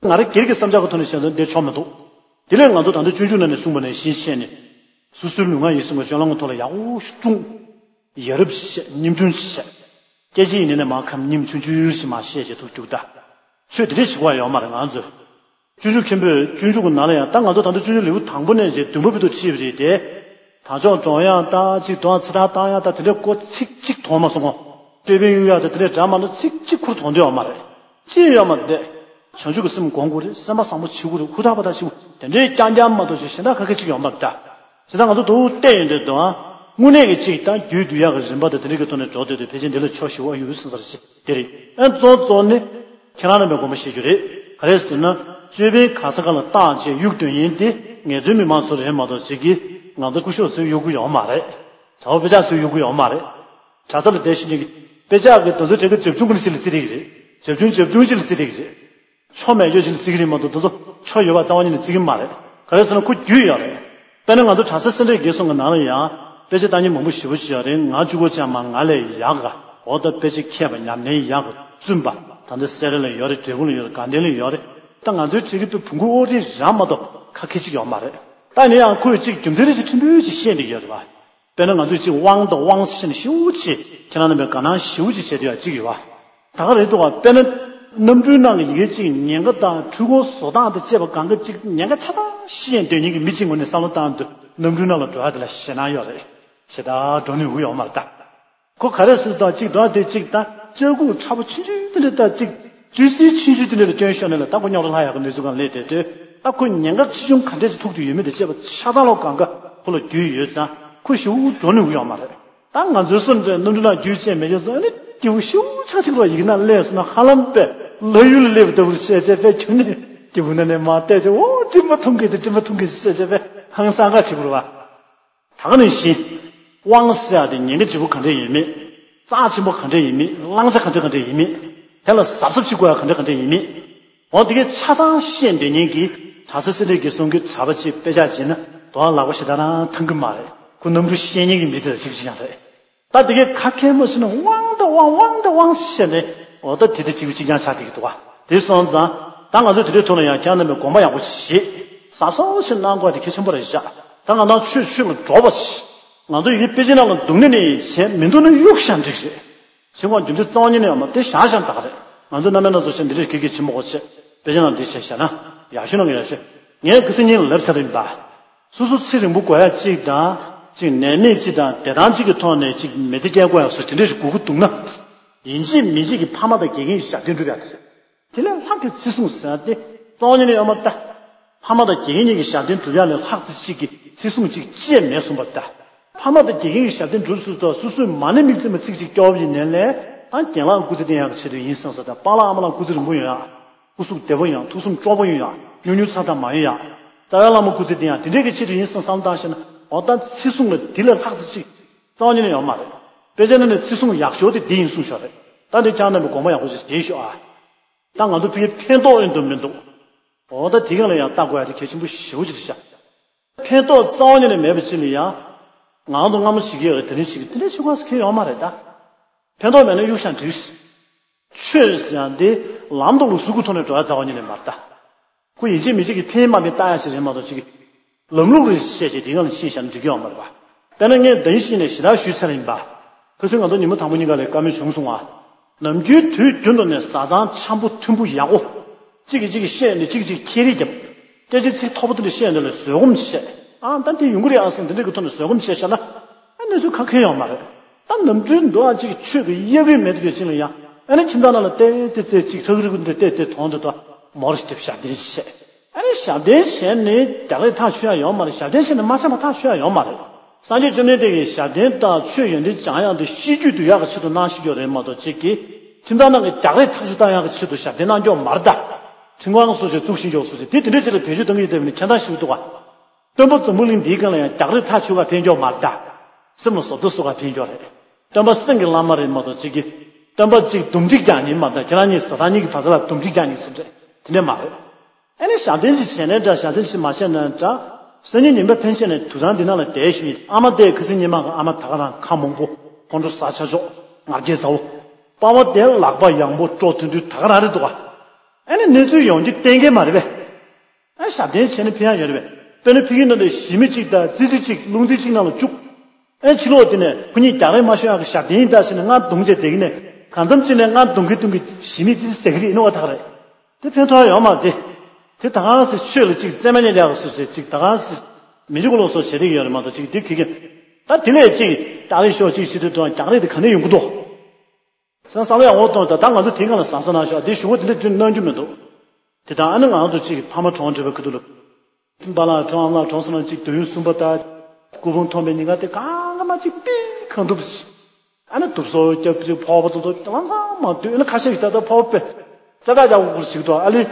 ཨ། ང་རང་སྒེར་གྱི་བསམ་འཆར་གྱི་ཐོག་ནས་བཤད་ན་འདི་ཆོག་མི་འདུག་དེ་ལས་ང་ཚོ་ད་ལྟ་སྤྱོད་འཇུག་ནང་ནས་གསུངས་པ་ནང་བཞིན་བྱས་ནས། སོ་སོའི་ལུས་ངག་ཡིད་གསུམ་གྱི་སྤྱོད་ལམ་གྱི་ཐོག་ལ་ཡག་པོ་ཞིག་སྲུང་། ཡ་རབས་ཤིག་བྱས། སྙིང་དྲུང་ཞིག་བྱས། སྐད་ཆ་ཡིན་ནའི་མར་ཁམས་ཉིམ་ཆུང་ཆུང་ཞིག་མར་བཤད་བྱས་ཐུག་རྒྱུག་ད། ཆོས་དེ་འདྲས་བྱེད་དགོས་ཡོད་མ་རེད་ང་ཚོས། སྤྱོད་འཇུག་མཁན་པོས་སྤྱོད་འཇུག་གི་ནང་ལ་ཡང་ད་ང་ཚོ་ད་ལྟ་སྤྱོད་འཇུག་ལེའུ་དང་པོ་ནས་བྱས་བདུན་པ་བར་དུ་ཕྱིན་པ་རེད་དེ། དལ་འབྱོར་འགྲོ་ཡག་ད་ཅིག་དོན་ཚེ་ཐར་བཏང་ཡག་ད་དེ་འདྲའི་སྐོར་ཚིག་གཅིག་མཐོང་མ་སོང་ངོ་། ཅོད་པན་གཡུག་ཡག་ད་དེ་འདྲའི་འདྲ་མ་གཏོགས་ཚིག་གཅིག་ཁུར་མཐོང་འདོད་ཡོད་མ་རེད། ཅི་ཡོད་མ་རེད། བྱང་ཆུབ་ཀྱི་སེམས་སྒོམ་དགོས་རེད། སེམས་པ་བཟང་པོ་བྱེད་དགོས་རེད། ཧུར་ཐག་པ་ཐག་བྱེད་དགོས། དེ་འདྲའི་རྐྱང་རྐྱང་མ་གཏོགས་ཅིག་གཞན་དག་ག་གེ་ཅིག་ཡོད་མ་རེད་ད། བྱས་ཙང་ང་ཚོ་དུ་བལྟས་ཡོང་དུས་དོན་དངོས་གནས་ཀྱི་ཅིག་ད་རྒྱུད་སྡུད་ཡག་གི་རིམ་པ་དང་དེ་འདྲ་གི་ཐོག་ནས་འགྲོ་སྡོད་དུས་ཕལ་ཆེར་འདི་ལ་ཕྱོགས་བཞི་པོ་ཡོད་ཟེར་ས་རེད་ཅེས་དེ་རེད། ཨ་གཙོ་གཙོ་ནི་ཁྱེད་རང་རྣམ་པས་དགོངས་པ་བཞེས་རྒྱུ་རེད། ག་རེ་ཟེར་ན་ཅོད་པན་ག་ས་ག་ལ་བཏགས་བྱས་གཡུག་དོན་ཡིན་ཏེ་ངལ་རྩོལ་མི་མང་ཚོ་རེད་མ་གཏོགས་ཅིག་གིས་ང་ཚོ་སྐུ་ཞབས་ཚོས་གཡུག་གི་ཡོད་མ་རེད། དྲ་བ་དཔེ་ཆ་ཚོས་གཡུག་གི་ཡོད་མ་རེད། གྲྭ་ས་ལ་བསྡད་ཤེས་མཁན་གྱི་དཔེ་ཆ་གི་དོན་ཚོ་དྲན་གི་རྒྱབ་ཆུང་ཀུན་ལ་ཅི་ལ་རྩི་རིགས་རེད། རྒྱབ་ཆུང་རྒྱབ་ཆུང་ཅི་ལ་རྩི་རིགས་རེད། ཆོ་མེད་ཆོ་ཅི་ལ་རྩི་གི་རེད་མ་གཏོགས་དོན་ཚོ་ཆོ་ཡོད་པ་རྩ་བ་ཉིད་ནས་རྩི་གི་མ་རེད། ག་རེ་ཟེར་ན་ཁོ་རྒྱུས་ཡོད་རེད། དཔེར་ན་ང་ཚོ་གྲྭ་ས་སེ་འབྲས་དགེ་གསུམ་གི་ནང་ལ་ཡང་དཔེ་ཆ་ལྟ་མཁན་མང་པོ་ཞེ་པོ་ཅིག་ཡོད་རེད། ང་གཅིག་པོ་ཅང་མ་ང་ལས་ཡག་ག་འོ་ད་དཔེ་ཆ་མཁས་པ་ཉམས་ལེན་ཡག་ག་བཙུན་པ་ད་ལྟ་སེ་ར་ལ་ཡོད་རེད། འབྲས་སྤུངས་ལ་ཡོད་རེད། དགའ་ལྡན་ལ་ཡོད་རེད། ད་ང་ཚོའི་བྲིས་ཀྱི་དཔེ་བོང་གུ་ཨོ་རི་རང་མ་གཏོགས་ཁ་ཁེ་ཅིག་ཡོད་མ་རེད། ད་ནི་ཡང་ཁོས་ཅིག་རྒྱུ་མཚན་རེ་ཅིག་ཕྲན་བུ་ཅིག་བཤད་འདི་ཡོད་རེད་བ། དཔེར་ན་ང་ཚོས་ཅིག་དབང་དང་དབང་ཟེར་ནས་ཞེ་པོ་ཅིག་ཁྱེད་རང་རྣམ་པས་དགའ་སྣང་ཞེ་པོ་ཅིག་བྱས་དུས་ཡ་གཅིག་ཡོད་པ། ད་ག་རེད་འདུག་བ། དཔེར་ན་གནམ་གྲུའི་ནང་གི་ཡི་གེ་གཅིག་ཉེན་ཁ་དང་འཕྲུལ་འཁོར་བཟོ་སྟངས་དང་བཅས་པ་གང་ག་གཅིག་ཉེན་ཁ་ཆ་ཚང་ཤེས་འདོད་མཁན་གྱི་མི་གཅིག་ངོས་ནས་བསམ་བློ་བཏང་དུས་གནམ་གྲུའི་ནང་ལ་འགྲོ་ཡ་དེ་ལ་ཞེད་སྣང་ཡོད་རེད། ཞེ་དྲག་འགྲོ་ནུས་ཀྱི་ཡོད་མ་རེད་ད། ཁོ་ག་རེ་ཟེར་དང་གཅིག་དང་དེ་གཅིག་དང་ལྕགས་སྒུག་ཕྲ་པོ་ཆུང་ཆུང་དེ་འདྲ་དང་གཅིག་ཅུང་ཟད་ཆུང་ཆུང་དེ་འདྲ་ལ་སྐྱོན་ཤོར་ནས་ལ་ད་ཁོ་རྙོག་དྲ་ལྷག་ཡག་གི་གནས་ཚུལ་གང་སླེབས་བསྡད་དུས་ད་ཁོ་ཉེན་ཁ་ཆེ་ཆུང་ག་འདྲས་ཅིག་ཐུག་དུས་ཡོད་མེད་དེ་བཅས་པ་ཆ་ཚང་ལོ་གང་ག་ཁོ་ལ་རྒྱུས་ཡོད་ཙང་ཁོ་ཞེ་པོ་འགྲོ་ནུས་ཀྱི་ཡོད་མ་རེད། ད་ང་ཚོའི་སེམས་ཁྲལ་གནམ་གྲུ་ནང་རྒྱུས་བཅས་མེད་ཀྱང་ཙང་ནི་སྐྱིད་པོ་ཞེ་པོ་ཆགས་ཅིག་རོགས་ཡིག་ནང་སླེབས་སོང་ན་ཧ་ལམ་པས་ལྷ་ཡུལ་ལ་སླེབས་པ་ལྟ་བུར་བཤད་བྱས་པས་ཁྱོད་ནི་སྐྱིད་པོ་ན་ནས་མ་བལྟས་ཅིག་འོ་སྤྲིན་པ་འཐུང་གི་འདུག་སྤྲིན་པ་འཐུང་གི་འདུག་བཤད་བྱས་པས་ཧང་སང་ག་བྱེད་དགོས་རེད་བ། ད་ག་ནང་བཞིན། དབང་ཟེར་ཡ་དེ་ཉེན་ཁ་ལྗིད་པོ་ག་འདྲས་ཡོད་མེད། རྩ་ཆེན་པོ་ག་འདྲས་ཡོད་མེད། བླང་བྱ་ག་འདྲས་ག་འདྲས་ཡོད་མེད། དེ་ལ་གཟབ་གཟབ་བྱེད་དགོས་ཡ་ག་འདྲས་ག་འདྲས་ཡོད་མེད། འོ་དེ་གའི་ཆ་ཚང་ཤེས་འདོད་མཁན་གྱིས་གྲྭ་ས་སེ་འབྲས་དགེ་གསུམ་གྱི་གྲྭ་པ་ཅིག་དཔེ་ཆ་བྱས་ན་དོ་བ་ལག་པ་ཞེ་དྲག་རང་ཐང་གི་མ་རེད། ཁོ་གནམ་གྲུ་ཤེས་མཁན་གྱི་མི་དེ་ལ་གཅིག་གཅིག་ཀྱང་རེད། ད་དེ་གའི་ཁ་མཁན་མོ་ཞིག་ནི་དབང་དང་དབང་དབང་དང་དབང་ཟེར་ནས་འོ་ད་དེ་དེ་གཅིག་པུ་གཅིག་རྐྱང་ཆགས་བསྡད་ཀྱི་འདུག་བ། དེ་སོང་ཙང་ད་ང་ཚོས་དེ་འདྲའི་ཐོག་ལ་ཡང་ཁྱེད་རྣམ་པས་དགོངས་པ་ཡག་པོ་ཞིག་བཞེས། གཟབ་གཟབ་ཞིག་གནང་དགོས་དེ་གལ་ཆེན་པོ་རེད་ཤག་ད་ང་ཚོ་ཆོས་ཆོས་ལ་འགྲོ་བ་ཞིག་ང་ཚོ་ཡི་དཔེ་ཆའི་ནང་ལ་འདུག་ནས་ནས་བྱས་མི་འདུག་ན་གཡུག་བཞག་འགྲིག་རེད། ཚིག་ངོ་རྒྱུ་མཚན་རྩ་བ་ཉིད་ནས་ཡོད་མ་དེ་བཞག་བཞག་ད་ག་རེད། ང་ཚོ་རྣམ་པའི་སྣ་ཚོགས་ཆེན་འདི་འདྲའི་གི་གི་ཆེན་པོ་གོ་ཆེ། དཔེ་ཆ་ནང་འདི་བྱས་བཞག་ན་ཡག་ཤོས་ནང་གི་ཡག་ཤོས། ངས་ཁ་སང་ཉིན་ལ་ལབ་ཚར་ཡིན་པ། སོ་སོ་ཚེ་རིང་པོ་དགོས་ཡ་གཅིག་དང་། གཅིག་ནད་མེད་གཅིག་དང་བདེ་ཐང་གཅིག་གི་ཐོག་ནས་གཅིག་མི་ཚེ་སྐྱེལ་དགོས་ཡ་སོགས་དེ་འདྲ་ཞིག་དགོས་ཀྱི་འདུག་ན། ཡིན་གཅིག་མིན་གཅིག་གི་ཕ་མ་དང་དགེ་རྒན་གྱི་ཞབས་བརྟན་སྒྲུབ་ཡ་དེ་རེད། དེ་ལས་ལྷག་གི་ཚེ་སྲུང་ཟེར་ཡ་དེ་རྩ་བ་ཉིད་ནས་ཡོད་མ་རེད་ད། ཕ་མ་དང་དགེ་རྒན་གཉིས་ཀྱི་ཞབས་བརྟན་སྒྲུབ་ཡ་ལས་ལྷག་ཚེ་གཅིག་གི་ཚེ་སྲུང་གཅིག་ཅེས་མེད་གསུངས་པ་རེད་ད། ཕ་མ་དང་དགེ་རྒན་གྱི་ཞབས་བརྟན་སྒྲུབ་ཚུལ་དང་སོ་སོའི་མ་ཎི་དམིགས་བརྩེ་མ་ཚིག་གཅིག་སྐྱོར་བ་ཡིན་ནའི་ལས་ད་རྒན་ལགས་སྐུ་ཚེ་བརྟན་ཡག་གི་ཆེད་དུ་ཡིན་བསམ་ས་དང་པཱ་ལགས་ཨ་མ་ལགས་སྐུ་ཚེ་རིང་པོ་ཡོང་ཡག་སྐུ་གཟུགས་བདེ་པོ་ཡོང་ཐུགས་བསམ་སྤྲོ་པོ་ཡོང་ཡག་སྨྱོ་སྨྱོ་ཚ་ཚ་མ་ཡོང་ཡག་རྩ་བའི་བླ་མ་སྐུ་ཚེ་བརྟན་ཡག་དེ་འདྲས་ཀྱི་ཆེད་དུ་ཡིན་བསམ་བསམ་བཏང་ཤེ་ན་འོ་ད་ཚེ་སྲུང་ལ་དེ་ལས་ལྷག་ཚེ་གཅིག་རྩ་བ་ཉིད་ནས་ཡོད་མ་རེད། དཔེ་ཆ་ནང་ནས་ཚེ་སྲུང་ཡག་ཤོས་དེ་འདི་ཡིན་གསུངས་ཤོག་རེད། ད་འདི་ཁྱེད་རྣམ་པས་དགོངས་པ་ཡག་པོ་ཞིག་བཞེས་ཤོག་ཨ། ད་ང་ཚོ་ཕ་གིའི་ཕན་ཐོགས་ཨེ་འདུག་མི་འདུག་འོ་ད་དེ་ག་ལ་ཡང་ལྟ་དགོས་ཡ་དེ་གལ་ཆེན་པོ་ཞེ་པོ་ཅིག་རེད་ཤག་ཕན་ཐོགས་རྩ་བ་ཉིད་ནས་མེད་པ་ཅིག་ལ་ཡང་། ངང་དུ་སྔ་མོ་བྱེད་ཀྱི་ཡོད་རེད་དེ་རིང་བྱེད་ཀྱི་དེ་འདྲ་བྱེད་དགོས་ཟེར་མཁན་ཡོད་མ་རེད་ད། ཕན་ཐོགས་མེད་ན་གཡུག་བཞག་འགྲིག་ཆོས་ཟེར་ཡང་འདི་ལམ་དང་ལུགས་སྲོལ་གྱི་ཐོག་ནས་འགྲོ་ཡ་རྩ་བ་ཉིད་ནས་མ་རེད་ད། ཁོ་ཡིན་གཅིག་མིན་གཅིག་གི་ཕན་མ་ཕན་ལྟ་ཡ་ཞིག་རེད་མ་གཏོགས་ཅིག་གི་ལམ་ལུགས་རེད་བཤད་བྱས་དེ་སྒང་ལ་ཕྱིན་བཞག་ན་འགྲིག་གི་ཡོད་མ་རེད་པ། དཔེར་ན་ངས་ཟླ་བཞིན་ནས་ཞེ་དྲག་ཞུས་ཚར་ཡིན་པ། ཁ་སང་ང་ཚོ་ཉི་མ་དང་པོ་གཉིས་ཀ་ལ་བཀའ་མོལ་བྱུང་སོང་ང་། ནམ་རྒྱུན་དུས་རྒྱུན་དུ་ནས་བཟའ་ཚང་འཆམ་པོ་མཐུན་པོ་ཡག་པོ། གཅིག་གིས་གཅིག་གིས་བཤད་ནས་གཅིག་གིས་གཅིག་ཁྱེར་རེས་བརྒྱབ། སྐད་ཆ་ཚིག་མཐོ་པོ་དེ་འདྲ་བཤད་ནས་ལ་བཟོད་སྒོམ་བྱས། ཨ་ད་འདི་ཡོང་གི་རེད་ཨ་སང་དེ་འདྲ་གི་ཐོག་ནས་བཟོད་སྒོམ་བྱས་བཞག་ན། ཨ་གནས་ཚུལ་ག་གེ་ཡོང་མ་རེད། ད་ནམ་རྒྱུན་འདུག་ཨ་གཅིག་ཆོས་ཀྱི་གཡས་གཡོན་མེད་དུ་ཡོད་ཕྱིན་ལ་ཡང་། ཨ་ནི་ཁྱིམ་ཚང་ནང་ལ་བལྟས་ཏེ་བལྟས་གཅིག་ཁྲག་རིག་འདི་བལྟས་ཏེ་དོན་དུ་ད་མོར་ཞིག་དེ་ཞབས་བརྟན་བྱས། ཨ་ནི་ཞབས་བརྟན་བྱས་ནས་རྒྱག་རེས་ཐག་ཆོད་ཡ་ཡོད་མ་རེད། ཞབས་བརྟན་བྱས་ནས་མ་ཆགས་པ་ཐག་ཆོད་ཡ་ཡོད་མ་རེད། སངས་རྒྱས་བཅོམ་ལྡན་འདས་ཀྱིས་ཞབས་བརྟན་དང་ཆོས་ཡོན་ཏན་སྦྱང་ཡག་འདི་ཤེས་རྒྱུད་འདུལ་ཡག་གི་ཆེད་དུ་གནང་ཤེས་རྒྱུ་རེད་མ་གཏོགས་གཅིག་གིས་ཁྱིམ་ཚང་ནང་གི་རྒྱག་རེས་ཐག་ཆོད་བཏང་ཡག་གི་ཆེད་དུ་ཞབས་བརྟན་གནང་རྒྱུ་མ་རེད་ད། ཁྲིམས་ཁང་སོགས་ཀྱི་བཙུགས་ཤིང་འཇོག་སོགས་ཀྱི་དེ་དེ་འདྲའི་ཆེད་དུ་བེད་སྤྱོད་གཏོང་གི་ཡོད་དེ་མིན་ཁྱད་མཚར་ཞིག་འདུག་ག་སྟོན་པ་འཛམ་བུ་གླིང་འདིའི་སྒང་ལ་ཡང་རྒྱག་རེས་ཐག་ཆོད་པ་ཕན་ཀྱོག་མ་རེད་ད། སེམས་ལ་བཟོ་ལྟ་བཟོ་བ་ཕན་ཀྱོག་རེད། སྟོན་པ་སེམས་ཀྱི་བླ་མ་རེད་མ་གཏོགས་གཅིག་གིས། སྟོན་པ་གཅིག་འདུམ་འགྲིག་རྒྱག་ཉིན་མ་གཏོགས་ཁྱེད་རང་གཉིས་བཟའ་ཚང་གཉིས་ཀྱི་བར་ལ་འདུམ་འགྲིག་རྒྱག་ཉིན་ཟེར་འདྲ་དེ་འདྲ་མ་རེད། ཨ་ནི་ཞབས་བརྟན་ཞིག་བྱས་ནའི་འདྲ་ཞབས་བརྟན་ཞིག་མ་བྱས་ནའི་འདྲ། སང་ཉིན་ཉིན་པ་ཕན་ཆད་ནས་དུད་ཚང་འདི་ནང་ལ་བསྡད་ཞུ་ཡིན། ཨ་མ་བལྟས་ཁ་སང་ཉིན་མ་གི་ཨ་མ་ད་ག་རང་ཁ་མང་པོ་ཁོང་ཁྲོ་ཟ་ཆ་ཆོག་ངར་སྐད་ཟ་བོ། པ་ཕ་བལྟས་ལག་པ་ཡང་པོ་སྤྲོ་ཐུང་ཐུང་ད་ག་རང་རེད་འདུག་ག་ཨ་ནི་གནས་ཚུལ་ཡོང་རྒྱུ་གཏན་འཁེལ་མ་རེད་པས། ཨ་ཞབས་བརྟན་བྱས་ནས་ཕེབས་ཡག་ཡོད་རེད་པས། དཔེར་ན་ཕ་གི་ནང་ལ་གཞི་མི་གཅིག་དང་ཙི་ཙི་གཅིག་རླུང་རྟ་གཅིག་ནང་ལ་བཅུག་ཨ་ཕྱི་ལོགས་དེ་ནས་ཁོ་གཉིས་རྒྱག་རེས་མ་ཤོར་ཡག་གི་ཞབས་བརྟན་ཡིན་ད་ཟེར་ནས་རྔ་རྡུང་བྱས་བསྡད་ཀྱི་ནས། གང་འཚམ་ཅིག་ནས་རྔ་རྡུང་གི་རྡུང་གི་གཞི་མི་ཙི་ཙི་ཟེར་གི་རེད་ནོ་བ་ཐག་རེད། དེ་ཕན་ཐོགས་ཡོད་མ་རེད་དེ། དེ་ད་གང་སེ་ཆོས་ལ་གཅིག་རྩེད་མ་ཉན་ཡག་སོ་ཅེས་གཅིག་ད་གང་སེ་མི་འཇིགས་གོ་ལོ་སོ་བྱེད་རིགས་ཡོད་རེད་མ་གཏོགས་གཅིག་དེ་གི་གི། ད་དེ་ལས་གཅིག་རྒྱག་རེས་ཤོག་གཅིག་བྱེད་དུས་དང་རྒྱག་རེས་དེ་ག་ནས་ཡོང་གི་འདུག་སང་བསམ་བློ་ཡག་པོ་གཏོང་། ད་ད་ང་ཚོ་དེའི་སྒང་ལ་བསམ་བསམ་གནང་ཤོག་དེ་ཞུ་བ་དེ་འདྲ་དུས་གནང་རྒྱུ་མི་འདུག་དེ་དང་ཨ་ནི་ང་ཚོ་གཅིག་ཕ་མ་གྲོངས་འདྲ་བའི་ཁུ་ཐུག་ལ། པཱ་ལགས་གྲོངས་ཨ་མ་ལགས་གྲོངས་སོང་ན་གཅིག་དུས་ཡུན་གསུམ་པ་ད། སྐུ་ཕུང་མཐོང་བའི་ཉིན་ཀ་དེ་གང་ག་མ་གཅིག་པི་གང་ཐུབ་ཞིག་ཨ་ནི་དུབ་སོ་རྒྱབ་ཅིག་ཕོག་པ་དང་དུ་ལམ་སང་མ་འདུག་ཨ་ནི་ཁ་ཤས་ཀྱིས་ད་ལྟ་ཕོག་པས། ཙ་དག་རྒྱག་དགོས་ཞིག་འདུག་ཨ་ལི།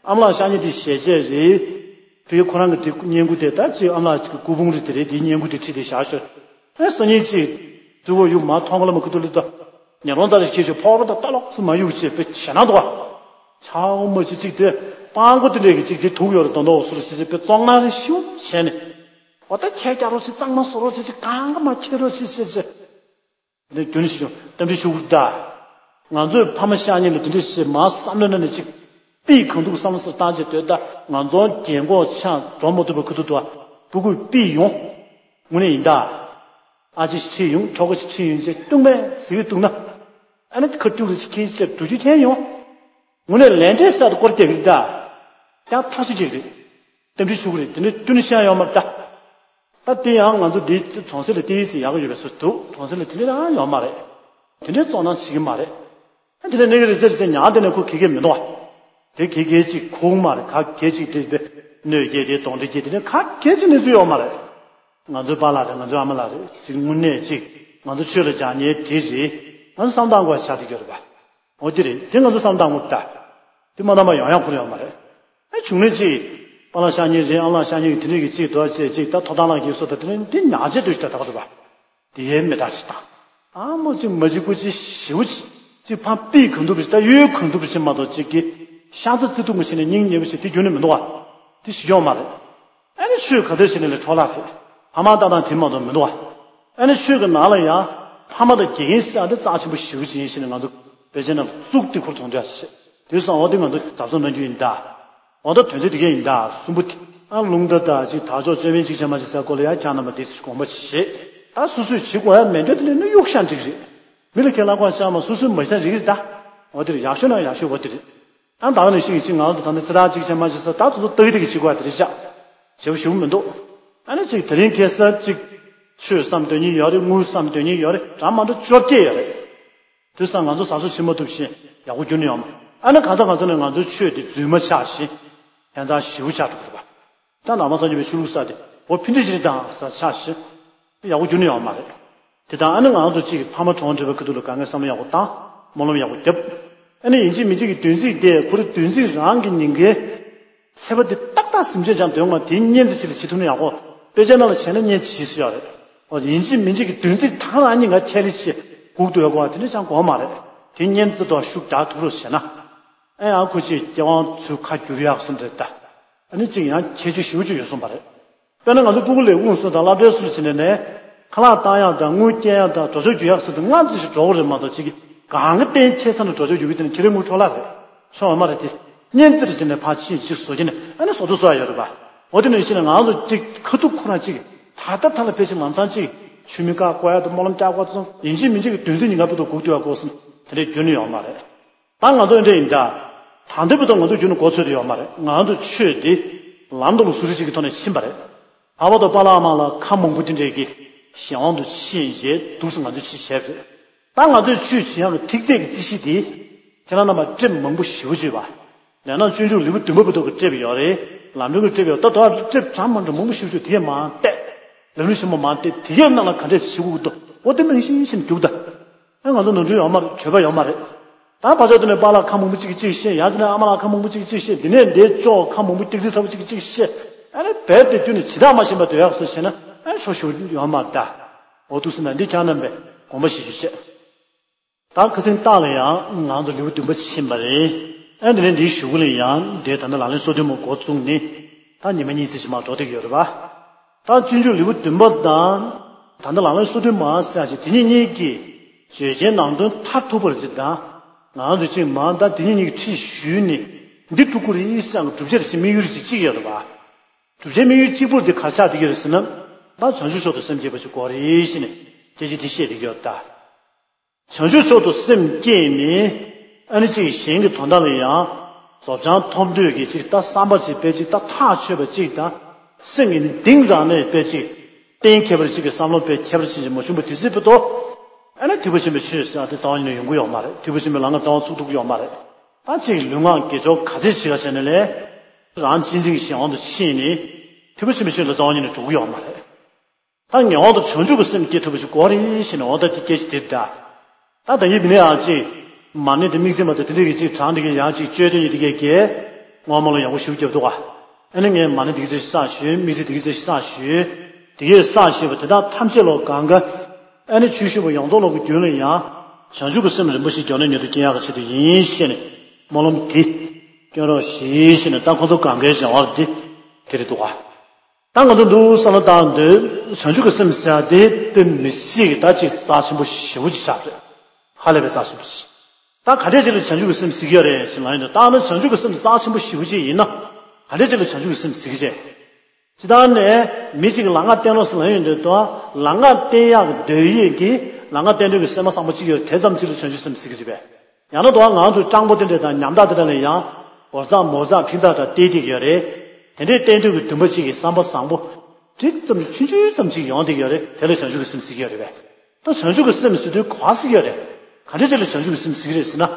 ཨ་མ་ལགས་ཤ་ཉེ་དེ་ཞལ་ཆད་རེད། བུའི་ཁོ་རང་གི་དེ་བསྙེན་བཀུར་དེ་ད་ཅིག་ཨ་མ་ལགས་ཀྱི་སྐུ་ཕུང་རེད་དེ་རེད། དེའི་བསྙེན་བཀུར་དེ་ཁྲིད་དེ་བཞག་ཤོག་ཨ་སང་ཉིན་ཅིག་གཙོ་བོ་ཡུག་མ་མཐོང་ག་ལ་མ་ཁུ་ཐུག་ལི་ད། ཉལ་རོང་རྩ་ལ་ཁྱེར་ཤོག་ཕོག་པ་ད་ལྟ་ལོག་སུ་མ་གཡུག་ཅེས་པའི་ཞེད་སྣང་འདུག་བ། ཆའོ་མ་ཅི་ཅིག་དེ་སྤང་གོ་དེ་འདྲས་ཀྱི་ཅིག་དེ་དུག་ཡོད་རེད་དོ་འདོག་སུ་རུ་ཞེས་པའི་བཙོང་ང་རེ་ཞིའུ་བྱས་ནས། འོ་ད་ཁྱེད་སྐྱག་རོ་ཅིག་གཙང་མ་བཟོ་རོགས་བྱེད་ཅིག་གང་ག་མ་ཁྱེད་རོགས་ཅིག་ཞེས་བྱས། དེ་རྒྱུན་ཞིག་གཏམ་དཔེ་ཞུ་གི་ད། ང་ཚོའི་ཕ་མ་ཤ་ཉེ་ལ་དེ་འདྲས་ཞེས་མ་བསམ་བློ་ནང་ནས་ཅིག་པིས་གང་ཐུག་བསམ་བློ་སེར་བཏང་བྱས་སྡོད་ད་ང་ཚོ་རྒན་གོག་ཆགས་འགྲོ་མ་ཐུབ་པ་ཁུ་ཐུག་ཏུ་བ་སྤུ་གུས་པིས་ཡོང་། དངོས་གནས་ཡིན་ད། ཨ་ཅེ་ཞིག་ཁྲིད་ཡོང་གྲོགས་པོ་ཞིག་ཁྲིད་ཡོང་ཅེས་སྟོང་པས་ཟིག་གཏུག་ན། ཨ་ནི་ཁ་སྐྱུག་རེ་ཅིག་ཁྱེད་ཅེས་འགྲོ་རྒྱུ་ཁྱེད་ཡོང་། དངོས་གནས་ལས་འབྲས་གསར་དུ་སྐོར་རྒྱག་གི་རེད་ད། ཡང་ཐག་ཆོད་ཅིག་རེད། གཏམ་དཔེ་ཞུ་གི་རེད་དེ་འདྲ་ཀུན་ཤ་ཡོད་མ་རེད་ད། ད་དེ་ཡང་ང་ཚོ་འདི་གྲོང་གསེབ་ལ་ཏི་ཡིས་ཡག་གི་ཡོད་པའི་སུ་འདུག་གྲོང་གསེབ་ལ་དེ་འདྲ་རང་ཡོད་མ་རེད། དེ་འདྲའི་བཙོང་ན་ཞིག་གི་མ་རེད། ཨ་དེ་འདྲ་གནས་གི་རེད་ཟེར་ཟེར་ཉག་དེ་ནས་ཁོ་གེ་གེ་མི་འདུག་བ། དེ་གེ་གེ་ཅིག་ཁུག་མ་རེད་ག་གེ་ཅིག་དེ་དེ་གནོད་སྐྱེལ་དེ་གདོན་འདྲེ་སྐྱེལ་དེ་འདྲ་ག་གེ་ཅིག་གནས་ཚུལ་ཡོད་མ་རེད། ང་ཚོའི་པཱ་ལགས་རེད། ང་ཚོའི་ཨ་མ་ལགས་རེད། ཅིག་དངོས་གནས་ཅིག་ང་ཚོ་ཆོས་ལ་སྦྱང་ཉེན་དེ་རེད། ང་ཚོ་བསམ་སྟངས་དགོས་ཆགས་དེ་གྱུར་པ། འོ་དེ་རེད། དེ་ང་ཚོ་བསམ་སྟངས་དགོས་ད། དེ་མ་འདང་མ་ཡོང་ཡག་ཁུར་ཡོང་མ་རེད། ཨ་བྱུང་ནས་ཅིག་པཱ་ལགས་ཤ་ཉེ་རེད། ཨ་མ་ལགས་ཤ་ཉེ་གི་དེ་འདྲས་ཀྱི་ཅིག་དོ་ཅེས་ཅིག་ད་ཐོབ་ཐང་ལགས་ཀྱིས་སོ་ད་དེ་འདྲས་དེ་ཉག་ཅེས་ལྟོས་ཤིག་ད་ད་ག་རེད་པ། དེ་ཡས་མེ་དྲག་ཞིག་དང་། ཨ་མོ་ཅིག་མ་ཅིག་ཀུ་ཅིག་ཞིའུ་ཅིག་ཅིག་ཕམ་པིས་གང་ཐུབ་པ་ཞིག་ད་ཡོད་གང་ཐུབ་པ་ཞིག་མ་གཏོགས་ཅིག་གི་ཤང་ཚ་ཙི་ཐུག་མ་ཞིག་ནས་སྙིང་ཉེ་བ་ཞིག་དེ་རྒྱུན་ནས་མི་འདུག་བ། དེ་ཞིག་ཡོང་མ་རེད། ཨ་ནི་ཆོས་ག་ཚོད་བྱས་ནས་ལས་འཕྲོ་བརླག་རེད། ཕ་མ་ལྟ་སྟངས་དེ་མ་གཏོགས་མི་འདུག་བ། ཨ་ནི་ཆོས་ཀྱི་ནང་ལ་ཡང་ཕ་མ་དང་དགེ་རྒན་ཟེར་ཡ་དེ་རྩ་ཆེན་པོ་ཞེ་པོ་ཅིག་ཡིན་ཞེས་ནས་ང་ཚོ་དཔེ་ཆའི་ནང་བཙུགས་ཏེ་ཁུར་མཐོང་དུས་ཨ་ཞེས་དེ་སོང་འོ་དེ་ང་ཚོ་གཟབ་གཟབ་གནང་རྒྱུ་ཡིན་ད། འོ་ད་དོན་ཚན་དེ་གས་ཡིན་ད་གསུམ་པོ་དེ། ཨ་རླུང་རྟ་དང་ཅིག་དར་ལྕོག་ཅོད་པན་གཅིག་བྱས་མ་བྱས་ཟེར་སྐོར་ལ་ཡང་ཁྱེད་རྣམ་པ་དེ་ཚོ་དགོངས་པ་བཞེས། ད་སོ་སོས་བྱེད་དགོས་ཡ་མེད་འདྲ་དེ་ལས་ནི་གཡུག་ཤ་འགྲིག་རེད། མི་ལ་ཁས་བླངས་དགོས་ཤ་མ་སོ་སོའི་མ་ཤ་འགྲིག་རེད་ད། འོ་དེ་རེད། ཡག་ཤོས་ན་ཡག་ཤོས་འོ་དེ་རེད། ཨ་ད་ག་ནས་ཤིག་ཅིག་ང་ཚོ་ད་ནི་སེ་ད་ཅིག་བྱས་མ་བྱས་ས་ད་དུ་ཏག་ཏག་གི་བྱེད་དགོས་ཡ་དེ་རེད་ཤག་བྱེད་པ་ཞུ་མི་འདུག་ཨ་ནི་ཅིག་དེ་རིང་ཁ་སང་ཅིག་ཆོས་བསམ་དོན་གཉིས་ཡོད་རེད། དངུལ་བསམ་དོན་གཉིས་ཡོད་རེད། འདྲ་མ་འདྲ་བཅོ་བརྒྱད་ཡོད་རེད། དེ་སང་ང་ཚོ་གཟབ་གཟབ་བྱེད་མ་ཐུབ་ཤིང་ཡག་པོ་རྒྱུ་ནི་ཡོང་མ། ཨ་ནི་གང་ཟག་གང་ཟག་ནས་ང་ཚོའི་ཆོས་དེ་རྫུན་མ་ཆགས་ཤིང་ཡང་ཚང་ཞིའུ་ཆགས་འགྲོ་གི་རེད་པ། ད་ནང་པ་སངས་རྒྱས་པའི་ཆོས་ལུགས་ས་དེ་འོ་ཕི་འདྲ་ཞིག་དང་ས་ཆགས་ཤིང་ཡག་པོ་རྒྱུ་ནི་ཡོང་མ་རེད། དེ་དང་ཨ་ནི་ང་ཚོ་གཅིག་ཕ་མ་གྲོངས་འདྲ་བའི་ཁུ་ཐུག་ལ་དཀའ་ངལ་བསམ་བློ་ཡག་པོ་བཏང་། སྨོན་ལམ་ཡག་པོ་བརྒྱབ། ཨ་ནི་ཡིན་གཅིག་མིན་གཅིག་གི་བདུན་ཚིགས་དེ་ཁོ་རང་བདུན་ཚིགས་རང་གི་ཉིན་འགའི་ཚེ་བ་དེ་ཏག་ཏག་ཟིན་བྱས་ཀྱང་དོན་ངོ་དེའི་གཉེན་ཚེ་ཅིག་ལ་བྱེད་ཐུབ་ན་ཡག་པོ། དཔེ་ཆ་ནང་ལ་བྱས་ན་གཉེན་ཚེ་བཞི་སུ་ཡོད་རེད། འོ་ཡིན་གཅིག་མིན་གཅིག་གི་བདུན་ཚིགས་ཐང་རང་གཉིས་ཀ་ཁྱད་ལས་ཆེ་སྒུག་ཏུ་ཡོད་གོ་བ་དེ་འདྲ་ཅང་དགོས་མ་རེད། དེའི་གཉེན་ཚེ་དོ་ཤུགས་རྒྱག་ཐུབ་རོགས་བྱས་ན། ཨེ་ཨ་ཁུ་ཅིག་སྐྱེ་དབང་ཚུལ་ཁ་བསྒྱུར་ཡག་སུ་འདྲ་ད། ཨ་ནི་ཅིག་ཡང་ཁྱད་ཆོས་ཞེ་པོ་ཅིག་ཡོད་གསུངས་པ་རེད། དཔེར་ན་ང་ཚོ་སྤུ་གུ་ལས་དབུང་སུ་དང་སློབ་གྲྭའི་སུ་ཕྱིན་ནས་ནས་ཁ་ལག་བཏང་ཡག་དང་དངུལ་སྐྱེལ་ཡག་དང་འགྲོ་ཕྱོགས་བསྒྱུར་ཡག་སུ་དང་སྔ་ཙམ་ཞིག་འགྲོ་གི་རེད་མ་གཏོགས་ཅིག་གང་གི་རྟེན་ཁྱད་མཚར་ནས་འགྲོ་ཕྱོགས་བསྒྱུར་གི་དེ་ནི་ཁྱེད་རའི་དངུལ་འཕྲོ་བརླག་རེད། ཆོག་ཡོད་མ་རེད་དེ། གཉེན་ཚེ་རེ་ཕྱིན་ནས་ཕར་ཕྱིན་ཅིག་བཟོ་གི་ནས་ཨ་ནི་བཟོ་ལྟ་བཟོ་ཡག་ཡོད་རེད་པ། འོ་དེ་ནས་ཕྱིན་ནས་ང་ཚོ་ཅིག་ཁ་ཐུག་ཁོ་རང་ཅིག་ད་ལྟ་ད་ལ་ཕལ་ཆེར་ལམ་སང་ཅིག་ཆུ་མིག་བཀག་དགོས་ཡག་དང་སྨོན་ལམ་རྒྱག་དགོས་ཙང་ཡིན་གཅིག་མིན་གཅིག་གི་བདུན་ཚིགས་ཉིན་གང་བུ་དུ་སྒུག་ཏུ་ཡག་དགོས་སམ་དེ་འདྲའི་རྒྱུ་ནི་ཡོད་མ་རེད། ད་ང་ཚོ་འདྲ་ཡིན་ད། ད་ལྟ་བར་དུ་ང་ཚོ་རྒྱུན་ནས་གོ་ཚོད་དུ་ཡོད་མ་རེད། ང་ཚོ་ཆོས་འདི་ལམ་དུ་ལ་ཟུར་ཞིག་གི་ཐོག་ནས་ཕྱིན་པ་རེད། ལྷག་པར་དུ་པཱ་ལགས་མ་ལགས་ཁ་མང་པོ་དེ་འདྲས་ཀྱི་གཞན་དབང་དུ་ཕྱིན་རྗེས་འདུག་སེ་ང་ཚོ་ཕྱིན་བྱས་རེད། ད་ང་ཚོས་ཆོས་བྱེད་ཡག་གི་ཐིག་ཚད་ཀྱི་རྩིས་གཞི་དེ་ཁྱེད་རང་རྣམ་པ་ཀྲེབ་མང་པོ་ཞེ་པོ་ཅིག་ཡོད་པ། ལས་ནང་སྤྱོད་འཇུག་ལེའུ་བདུན་པ་བར་དུ་གི་ཀྲེབ་ཡོད་རེད། ལམ་རིམ་གྱི་ཀྲེབ་ཡོད། ད་དོ་ཀྲེབ་གྲངས་མང་འགྲོ་མང་པོ་ཞེ་པོ་ཅིག་དེ་གས་མང་བལྟས། ལམ་རིམ་ཞིབ་མོ་མང་བལྟས་དེ་གས་རྣམས་ལ་ག་འདྲས་བྱེད་དགོས་ཀྱི་འདུག་འོ་དེ་ནང་བཞིན་བཞིན་རྒྱུགས་ད། ཨ་ང་ཚོ་ནོར་འཁྲུལ་ཡོད་མ་རེད། བྲོས་པ་ཡོད་མ་རེད། ད་བར་ཆ་དེ་ནས་པཱ་ལགས་ཁ་མང་པོ་གཅིག་གིས་གཅིག་བཤད། ཡང་ཟེར་ན་ཨ་མ་ལགས་ཁ་མང་པོ་གཅིག་གིས་གཅིག་བཤད། འདི་ནས་འདི་ཅོག་ཁ་མང་པོ་སྐྱག་རྫུན་ཚ་པོ་གཅིག་གིས་གཅིག་བཤད། ཨ་ནི་རྦད་དེ་བསྟུན་ནས་ཇི་ལྟར་མ་ཤེས་པ་སྡོད་ཡག་སུ་བྱས་ན་ཨ་ནི་ཆོག་ཞུ་ཡོད་མ་རེད་ད། འོ་འདུག་སེ་ན་འདི་ཁྱེད་རྣམ་པས་དགོངས་པ་བཞེས་རྒྱུ་བྱས། ད་ཁ་སང་ཏཱ་ལ་ཡང་ང་ཚོ་ལེའུ་བདུན་པ་ཕྱིན་པ་རེད། ཨ་འདི་ནས་འདིའི་གཞུག་གུ་ལ་ཡང་འདི་ད་ནི་ལག་ལེན་སོ་བདུན་མ་འགོ་བཙུགས་ནས་ད་ཉི་མ་གཉིས་ཙམ་ཞིག་མར་འགྲོ་བསྡད་ཀྱི་ཡོད་རེད་པ། ད་སྤྱོད་འཇུག་ལེའུ་བདུན་པ་དང་ད་ནི་ལག་ལེན་སོ་བདུན་མ་ཟེར་ཡག་ཅིག་དེ་གཉིས་གཉིས་ཀྱི་བརྗོད་བྱའི་ནང་དོན་མཐར་ཐུག་པར་ཅིག་དང་། ང་ཚོས་ཅིག་མ་ད་དེ་གཉིས་གཉིས་ཀྱི་ཁྲིད་ཞུས་ནས་ འདི་སྒྲུབ་དགོས་རེད་ཟེར་ཡང་བསྒྲུབ་བྱ་རེ་ཞིག་དམིགས་ཡུལ་རེ་ཞིག་གཅིག་ཡོད་རེད་པ། བསྒྲུབ་བྱའི་དམིགས་ཡུལ་གཅིག་པུར་འདི་ག་རེ་ཆགས་བསྡད་ཀྱི་རེད་ཟེར་ན། ད་བྱང་ཆུབ་མཆོག་ཏུ་སེམས་བསྐྱེད་པ་ཞིག་དགོས་རེད་ཟེར་ནས་སྐད་ཆ་འདི་བཤད་བསྡད་ཀྱི་ཡོད་ད། བྱང་ཆུབ་མཆོག་ཏུ་སེམས་བསྐྱེད་ནས་ཨ་ནི་གཅིག་གཞན་གྱི་དོན་དག་ལ་ཡང་རྫོགས་བྱང་ཐོབ་འདོད་ཀྱི་གཅིག་ད་བསམ་པ་གཅིག་དཔེ་གཅིག་ད་ཐག་ཆོད་པ་གཅིག་དང་། སེམས་ཀྱི་གཏིང་རང་ནས་དཔེ་གཅིག་གཏན་འཁེལ་བར་གཅིག་གི་བསམ་བློ་དཔེ་ཁྱད་པར་ཕྱིན་ཅིག་མ་བྱུང་བ་དེ་སྲིད་པ་དོ། ཨ་ནི་ཐེག་པ་ཆེན་པོའི་ཆོས་ཟེར་ཡ་དེ་རྩ་བ་ཉིད་ནས་ཡོང་གི་ཡོད་མ་རེད། ཐེག་པ་ཆེན་པོའི་ལམ་ཁ་རྩ་བ་ཚུགས་ཐུབ་ཀྱི་ཡོད་མ་རེད། ད་གཅིག་ལུས་ངག་དགེ་སྦྱོར་ག་ཚད་བྱེད་ཡ་བྱས་ནས་ལས། རང་གཅེས་འཛིན་གྱི་གཞན་དབང་དུ་ཕྱིན་ནས། ཐེག་པ་ཆེན་པོའི་ཆོས་ལ་རྩ་བ་ཉིད་ནས་འགྲོ་གི་ཡོད་མ་རེད། ད་ངེས་དབང་དུ་བྱང་ཆུབ་ཀྱི་སེམས་སྐྱེ་ཐུབ་པ་ཞིག་དགོས་རེད་ཟེར་ནས་འོ་ད་དེ་སྐད་ཆ་དེ་རེད་ད། ད་ད་ཡིན་མིན་ཡང་ཅིག་མ་ཎི་དེ་དམིགས་བརྩེ་མ་དེ་དེ་འདྲ་གི་ཅིག་གྲངས་དེ་གའི་ཡང་ཅིག་བཅོལ་དོན་ཡིན་དེ་གའི་གས། སྔོན་མ་ལ་ཡག་པོ་ཞིག་རྒྱབ་འདུག་ག་ཨ་ནི་ངས་མ་ཎི་དེ་གི་ཅིག་བསགས་ཞུས། དམིགས་བརྩེ་དེ་གི་ཅིག་བསགས་ཞུས། དེ་གའི་བསགས་ཞུས་པ་དེ་དག་ཐམས་ཅད་ལོ་གང་ག་ཨ་ནི་ཆོས་ཞུ་བ་ཡོངས་རྫོགས་ལོ་གི་རྒྱུན་ལ་ཡང་བྱང་ཆུབ་ཀྱི་སེམས་རིན་པོ་ཆེ་མགྱོགས་ནས་མྱུར་དུ་སྐྱེ་ཡག་གི་ཆེད་དུ་ཡིན་ཞེས་ནས་སྨོན་ལམ་དེ་སྐྱོན་རོགས་ཞེས་ཞེས་ནས་ད་ཁོང་ཚོ་གང་གའི་བྱ་བ་དེ་དེ་རེད་འདུག་ག་ད་ང་ཚོ་འདུག་བསམ་བློ་བཏང་དུས་བྱང་ཆུབ་ཀྱི་སེམས་ཟེར་ཡ་དེ་དཔེ་མི་སྲིད་ཀྱི་ད་ཅིག་རྩ་ཆེན་པོ་ཞེ་པོ་ཅིག་ཆགས་རེད། ཧ་ལས་པའི་རྩ་ཆེན་པོ་ཞིག་ད་ག་འདྲས་ཅིག་ལ་བྱང་ཆུབ་ཀྱི་སེམས་ཟེར་གྱི་ཡོད་རེད་ཟེར་ལབ་ཡོང་དུས་ད་ནི་བྱང་ཆུབ་ཀྱི་སེམས་རྩ་ཆེན་པོ་ཞེ་པོ་ཅིག་ཡིན་ན་ག་འདྲས་ཅིག་ལ་བྱང་ཆུབ་ཀྱི་སེམས་ཟེར་གྱི་རེད། སྤྱིར་བཏང་ནས་མི་གཅིག་གིས་ལམ་ཁ་བསྟན་རོགས་ཟེར་ལབ་ཡོང་དུས་ད་ལམ་ཁ་བསྟན་ཡག་གི་འདོད་ཡོད་ཀྱི་ལམ་ཁ་བསྟན་འདོད་ཀྱི་སེམས་པ་བཟང་པོ་གཅིག་ཡོད་དེ་ཙམ་གཅིག་ལ་བྱང་ཆུབ་སེམས་ཟེར་གྱི་རེད་པས། ཡང་ན་དོ་ང་ཚོས་སྤྲང་པོ་དེ་འདྲས་དང་ཉམ་ཐག་དེ་འདྲ་ལ་ཡང་འོ་ཙག་མོ་ཙག་ཕིང་ཙག་འདྲ་བསྟན་བསྡད་ཀྱི་ཡོད་རེད། དེ་འདྲས་བསྟན་འདོད་ཀྱི་འདུན་པ་གཅིག་གི་བསམ་པ་བཟང་པོ་འགྲིག་ཙམ་ཆུང་ཆུང་ཙམ་གཅིག་ཡོང་བསྡད་ཀྱི་ཡོད་རེད། དེ་ལ་བྱང་ཆུབ་ཀྱི་སེམས་ཟེར་གྱི་ཡོད་རེད་པས། ད་བྱང་ཆུབ་ཀྱི་སེམས་ཟེར་དུས་ག་པར་ཟེར་གྱི་ཡོད་རེད། ག་འདྲས་ཅིག་ལ་བྱང་ཆུབ་ཀྱི་སེམས་ཟེར་གྱི་རེད་ཟེར་ན།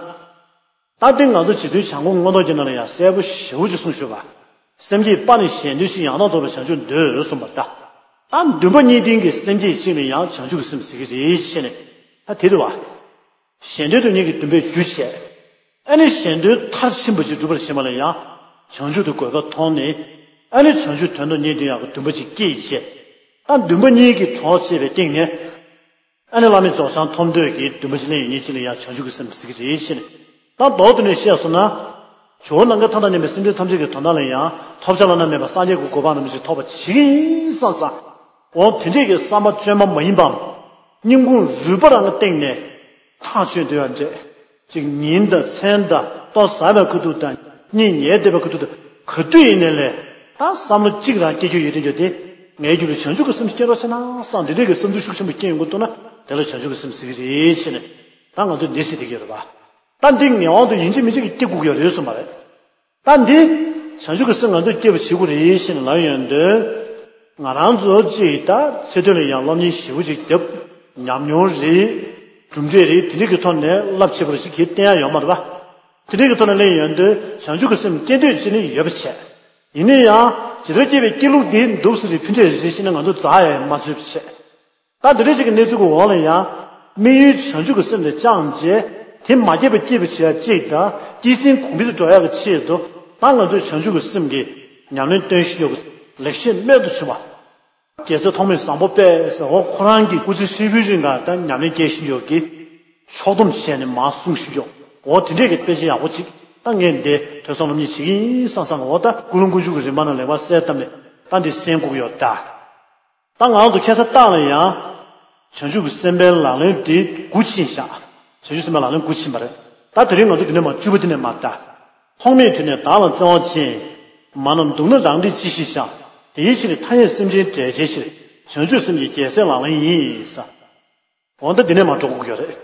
ད་འདི་ང་ཚོ་བྱེད་དུས་བྱང་ཁུངས་མངོན་རྟོགས་ཀྱི་ནང་ལ་ཡང་གསལ་པོ་ཞེ་པོ་ཅིག་གསུངས་ཞུས་པ། སེམས་བསྐྱེད་པ་ནི་གཞན་དོན་ཕྱིར། ཡང་དག་རྫོགས་པའི་བྱང་ཆུབ་འདོད་གསུངས་པ་ད། ད་འདུན་པ་གཉིས་ལྡན་གྱི་སེམས་བསྐྱེད་ཅིག་ལ་ཡང་བྱང་ཆུབ་ཀྱི་སེམས་ཟེར་གྱི་རེད་ཅེས་ནས་ད་དེ་རེད་བ། གཞན་དོན་དུ་གཉེར་གྱི་འདུན་པས་རྒྱུ་བྱས། ཨ་ནི་གཞན་དོན་མཐར་ཕྱིན་པ་ཅིག་སྒྲུབ་པར་བྱེད་པ་ལ་ཡང་བྱང་ཆུབ་ཏུ་གོ་སྐབས་མཐོང་ནས། ཨ་ནི་བྱང་ཆུབ་དོན་དུ་གཉེར་འདུན་ཡག་གི་འདུན་པ་ཅིག་སྐྱེས་བྱས། ད་འདུན་པ་གཉིས་ཀྱི་གྲོགས་བྱས་པའི་སྟེང་ནས། ཨ་ནི་བླ་མེད་རྫོགས་བྱང་ཐོབ་འདོད་ཀྱི་འདུན་པ་ཅིག་ལེན་ཡོང་ཉིན་གཅིག་ལ་ཡང་བྱང་ཆུབ་ཀྱི་སེམས་ཟེར་གྱི་རེད་ཅེས་ནས། ད་མདོར་བསྡུས་ནས་བཤད་སོང་ན། ཇོ་བོ་ནམ་མཁའི་མཐའ་དང་མཉམ་པའི་སེམས་ཅན་ཐམས་ཅད་ཀྱི་དོན་དག་ལ་ཡང་ཐོབ་བྱ་བླ་ན་མེད་པ་སངས་རྒྱས་ཀྱི་གོ་འཕང་རིན་པོ་ཆེ་ཐོབ་པ་ཇི་ཡིན་བསམ་བསམ། འོ་དེ་འདྲས་ཀྱི་བསམ་པ་བཅོས་མ་མ་ཡིན་པའམ། སྙིང་ཁུང་རུས་པ་རང་གི་སྟེང་ནས་ཐག་ཆོད་འདོད་ཡ་འདྲས། ཅིག་ཉིན་དང་མཚན་དང་ལྟོ་ཟ་བའི་ཁ་ཐུག་དང་གཉིད་ཉལ་བསྡད་པའི་ཁ་ཐུག་དང་ག་དུས་ཡིན་ནའི་ལས་ད་བསམ་བློ་གཅིག་རང་སྐྱེ་རྒྱུ་ཡོད་དེ་འདྲ་དེ་ངའི་རྒྱུད་ལ་བྱང་ཆུབ་ཀྱི་སེམས་སྐྱེ་རོགས་བྱེད་ན་བསམ་འདི་འདྲས་ཀྱི་བསམ་ཚུལ་ཤུགས་ཆེན་པོ་སྐྱེ་ཡོང་གི་འདུག་ན་དེ་ལ་བྱང་ཆུབ་ཀྱི་སེམས་ཟེར་གྱི་རེད་ཅེས་ནས་ད་ང་ཚོས་འདི་ཟེར་བསྡད་ཀྱི་ཡོད་རེད་པ། ད་འདི་ངེས་དབང་དུ་ཡིན་གཅིག་མིན་གཅིག་གིས་སྐྱེ་དགོས་ཀྱི་ཡོད་རེད་གསུངས་པ་རེད། ད་འདི་བྱང་ཆུབ་ཀྱི་སེམས་ང་ཚོས་སྐྱེ་བར་བྱེད་དགོས་རེད་ཞེས་ནས་ལབ་ཡོང་དུས། ང་རང་ཚོ་གཅིག་ད་ཚེ་སྟོད་ལ་ཡང་སློབ་གཉེར་ཞེ་པོ་ཅིག་བརྒྱབ། ཉམས་མྱོང་རེད། གྲུབ་འབྲས་རེད། དེ་འདྲས་ཀྱི་ཐོག་ནས་རླབས་ཆེ་བར་ཞིག་གིས་བསྟན་ཡ་ཡོད་མ་རེད་པ། དེ་འདྲས་ཀྱི་ཐོག་ནས་གླེང་ཡོང་དུས་བྱང་ཆུབ་ཀྱི་སེམས་སྐྱེ་འདོད་ཅིག་ནི་ཡོད་པ་བྱས། ཡིན་ན་ཡང་ཇི་ལྟར་སྐྱེས་པའི་སྐྱེ་ལུགས་འདི་འདུག་ཟེར་རེ་ཕན་ཆད་རེ་ཞེས་ནས་ང་ཚོ་རྩ་ཡ་མ་བཟོས་པ་བྱས། ད་འདི་འདྲ་ཅིག་གི་གནས་ཚུལ་གྱི་འོག་ལ་ཡང་། དམིགས་ཡུལ་བྱང་ཆུབ་ཀྱི་སེམས་དེ་བཅངས་རྗེས། དེ་མ་སྐྱེས་པ་སྐྱེས་པ་བྱེད་ཡ་གཅིག་དང་། སྐྱེས་ཟིན་གོང་འཕེལ་དུ་འགྲོ་ཡ་གི་ཆེད་དུ། ད་ང་ཚོས་བྱང་ཆུབ་ཀྱི་སེམས་ཀྱི་ཉམས་ལེན་སྟོན་བཞིན་ཡོད་པ། ལེགས་བཤད་རྨད་དུ་བྱུང་བ། རྒྱལ་སྲས་ཐོགས་མེད་བཟང་པོ་དཔལ་ཟེར་འོ་ཁོ་རང་གི་སྐུ་ཚེ་ཧྲིལ་པོའི་རིང་ལ་ད་ཉམས་ལེན་སྐྱེལ་བཞིན་ཡོད་ཀྱི། ཕྱོགས་བསྡོམས་བྱས་ནས་མར་གསུངས་བཞིན་ཡོད། འོ་དེ་འདྲས་ཀྱི་དཔེ་ཆ་ཡག་པོ་ཅིག་ད་ངས་འདི་ཐོས་བསམ་སློབ་གཉེར་བྱེད་ཀྱི་ཡིན་བསམ་བསམ་འོ་ད་ཀུན་སློང་ཀུན་འབྱུང་གི་རིམ་པ་ནང་ལེགས་པར་གསལ་བཏབ་ནས་ད་འདི་གསན་དགོས་ཀྱི་ཡོད་ད། ད་ང་ཚོ་ཁ་སང་ལྟག་ལ་ཡང་། བྱང་ཆུབ་ཀྱི་སེམས་དཔའི་ལག་ལེན་དེ་དགུ་ཕྱིན་བཞག་བྱང་ཆུབ་སེམས་དཔའི་ལག་ལེན་དགུ་ཕྱིན་པ་རེད། ད་དེ་རིང་ང་ཚོ་དེ་ནས་མར་བཅུ་པ་དེ་ནས་མར་ལྟ། ཐོག་མེད་དུས་ནས་བདག་ལ་བརྩེ་བ་ཅན། མ་རྣམས་སྡུག་ན་རང་སྡིག་ཅི་ཞིག་བྱ། དེའི་ཕྱིར་མཐའ་ཡས་སེམས་ཅན་བསྒྲལ་བྱའི་ཕྱིར། བྱང་ཆུབ་སེམས་ཀྱི་རྒྱལ་སྲས་ལག་ལེན་ཡིན་ས། འོ་ད་འདི་ནས་མར་འགྲོ་དགོས་ཀྱི་ཡོད་རེད།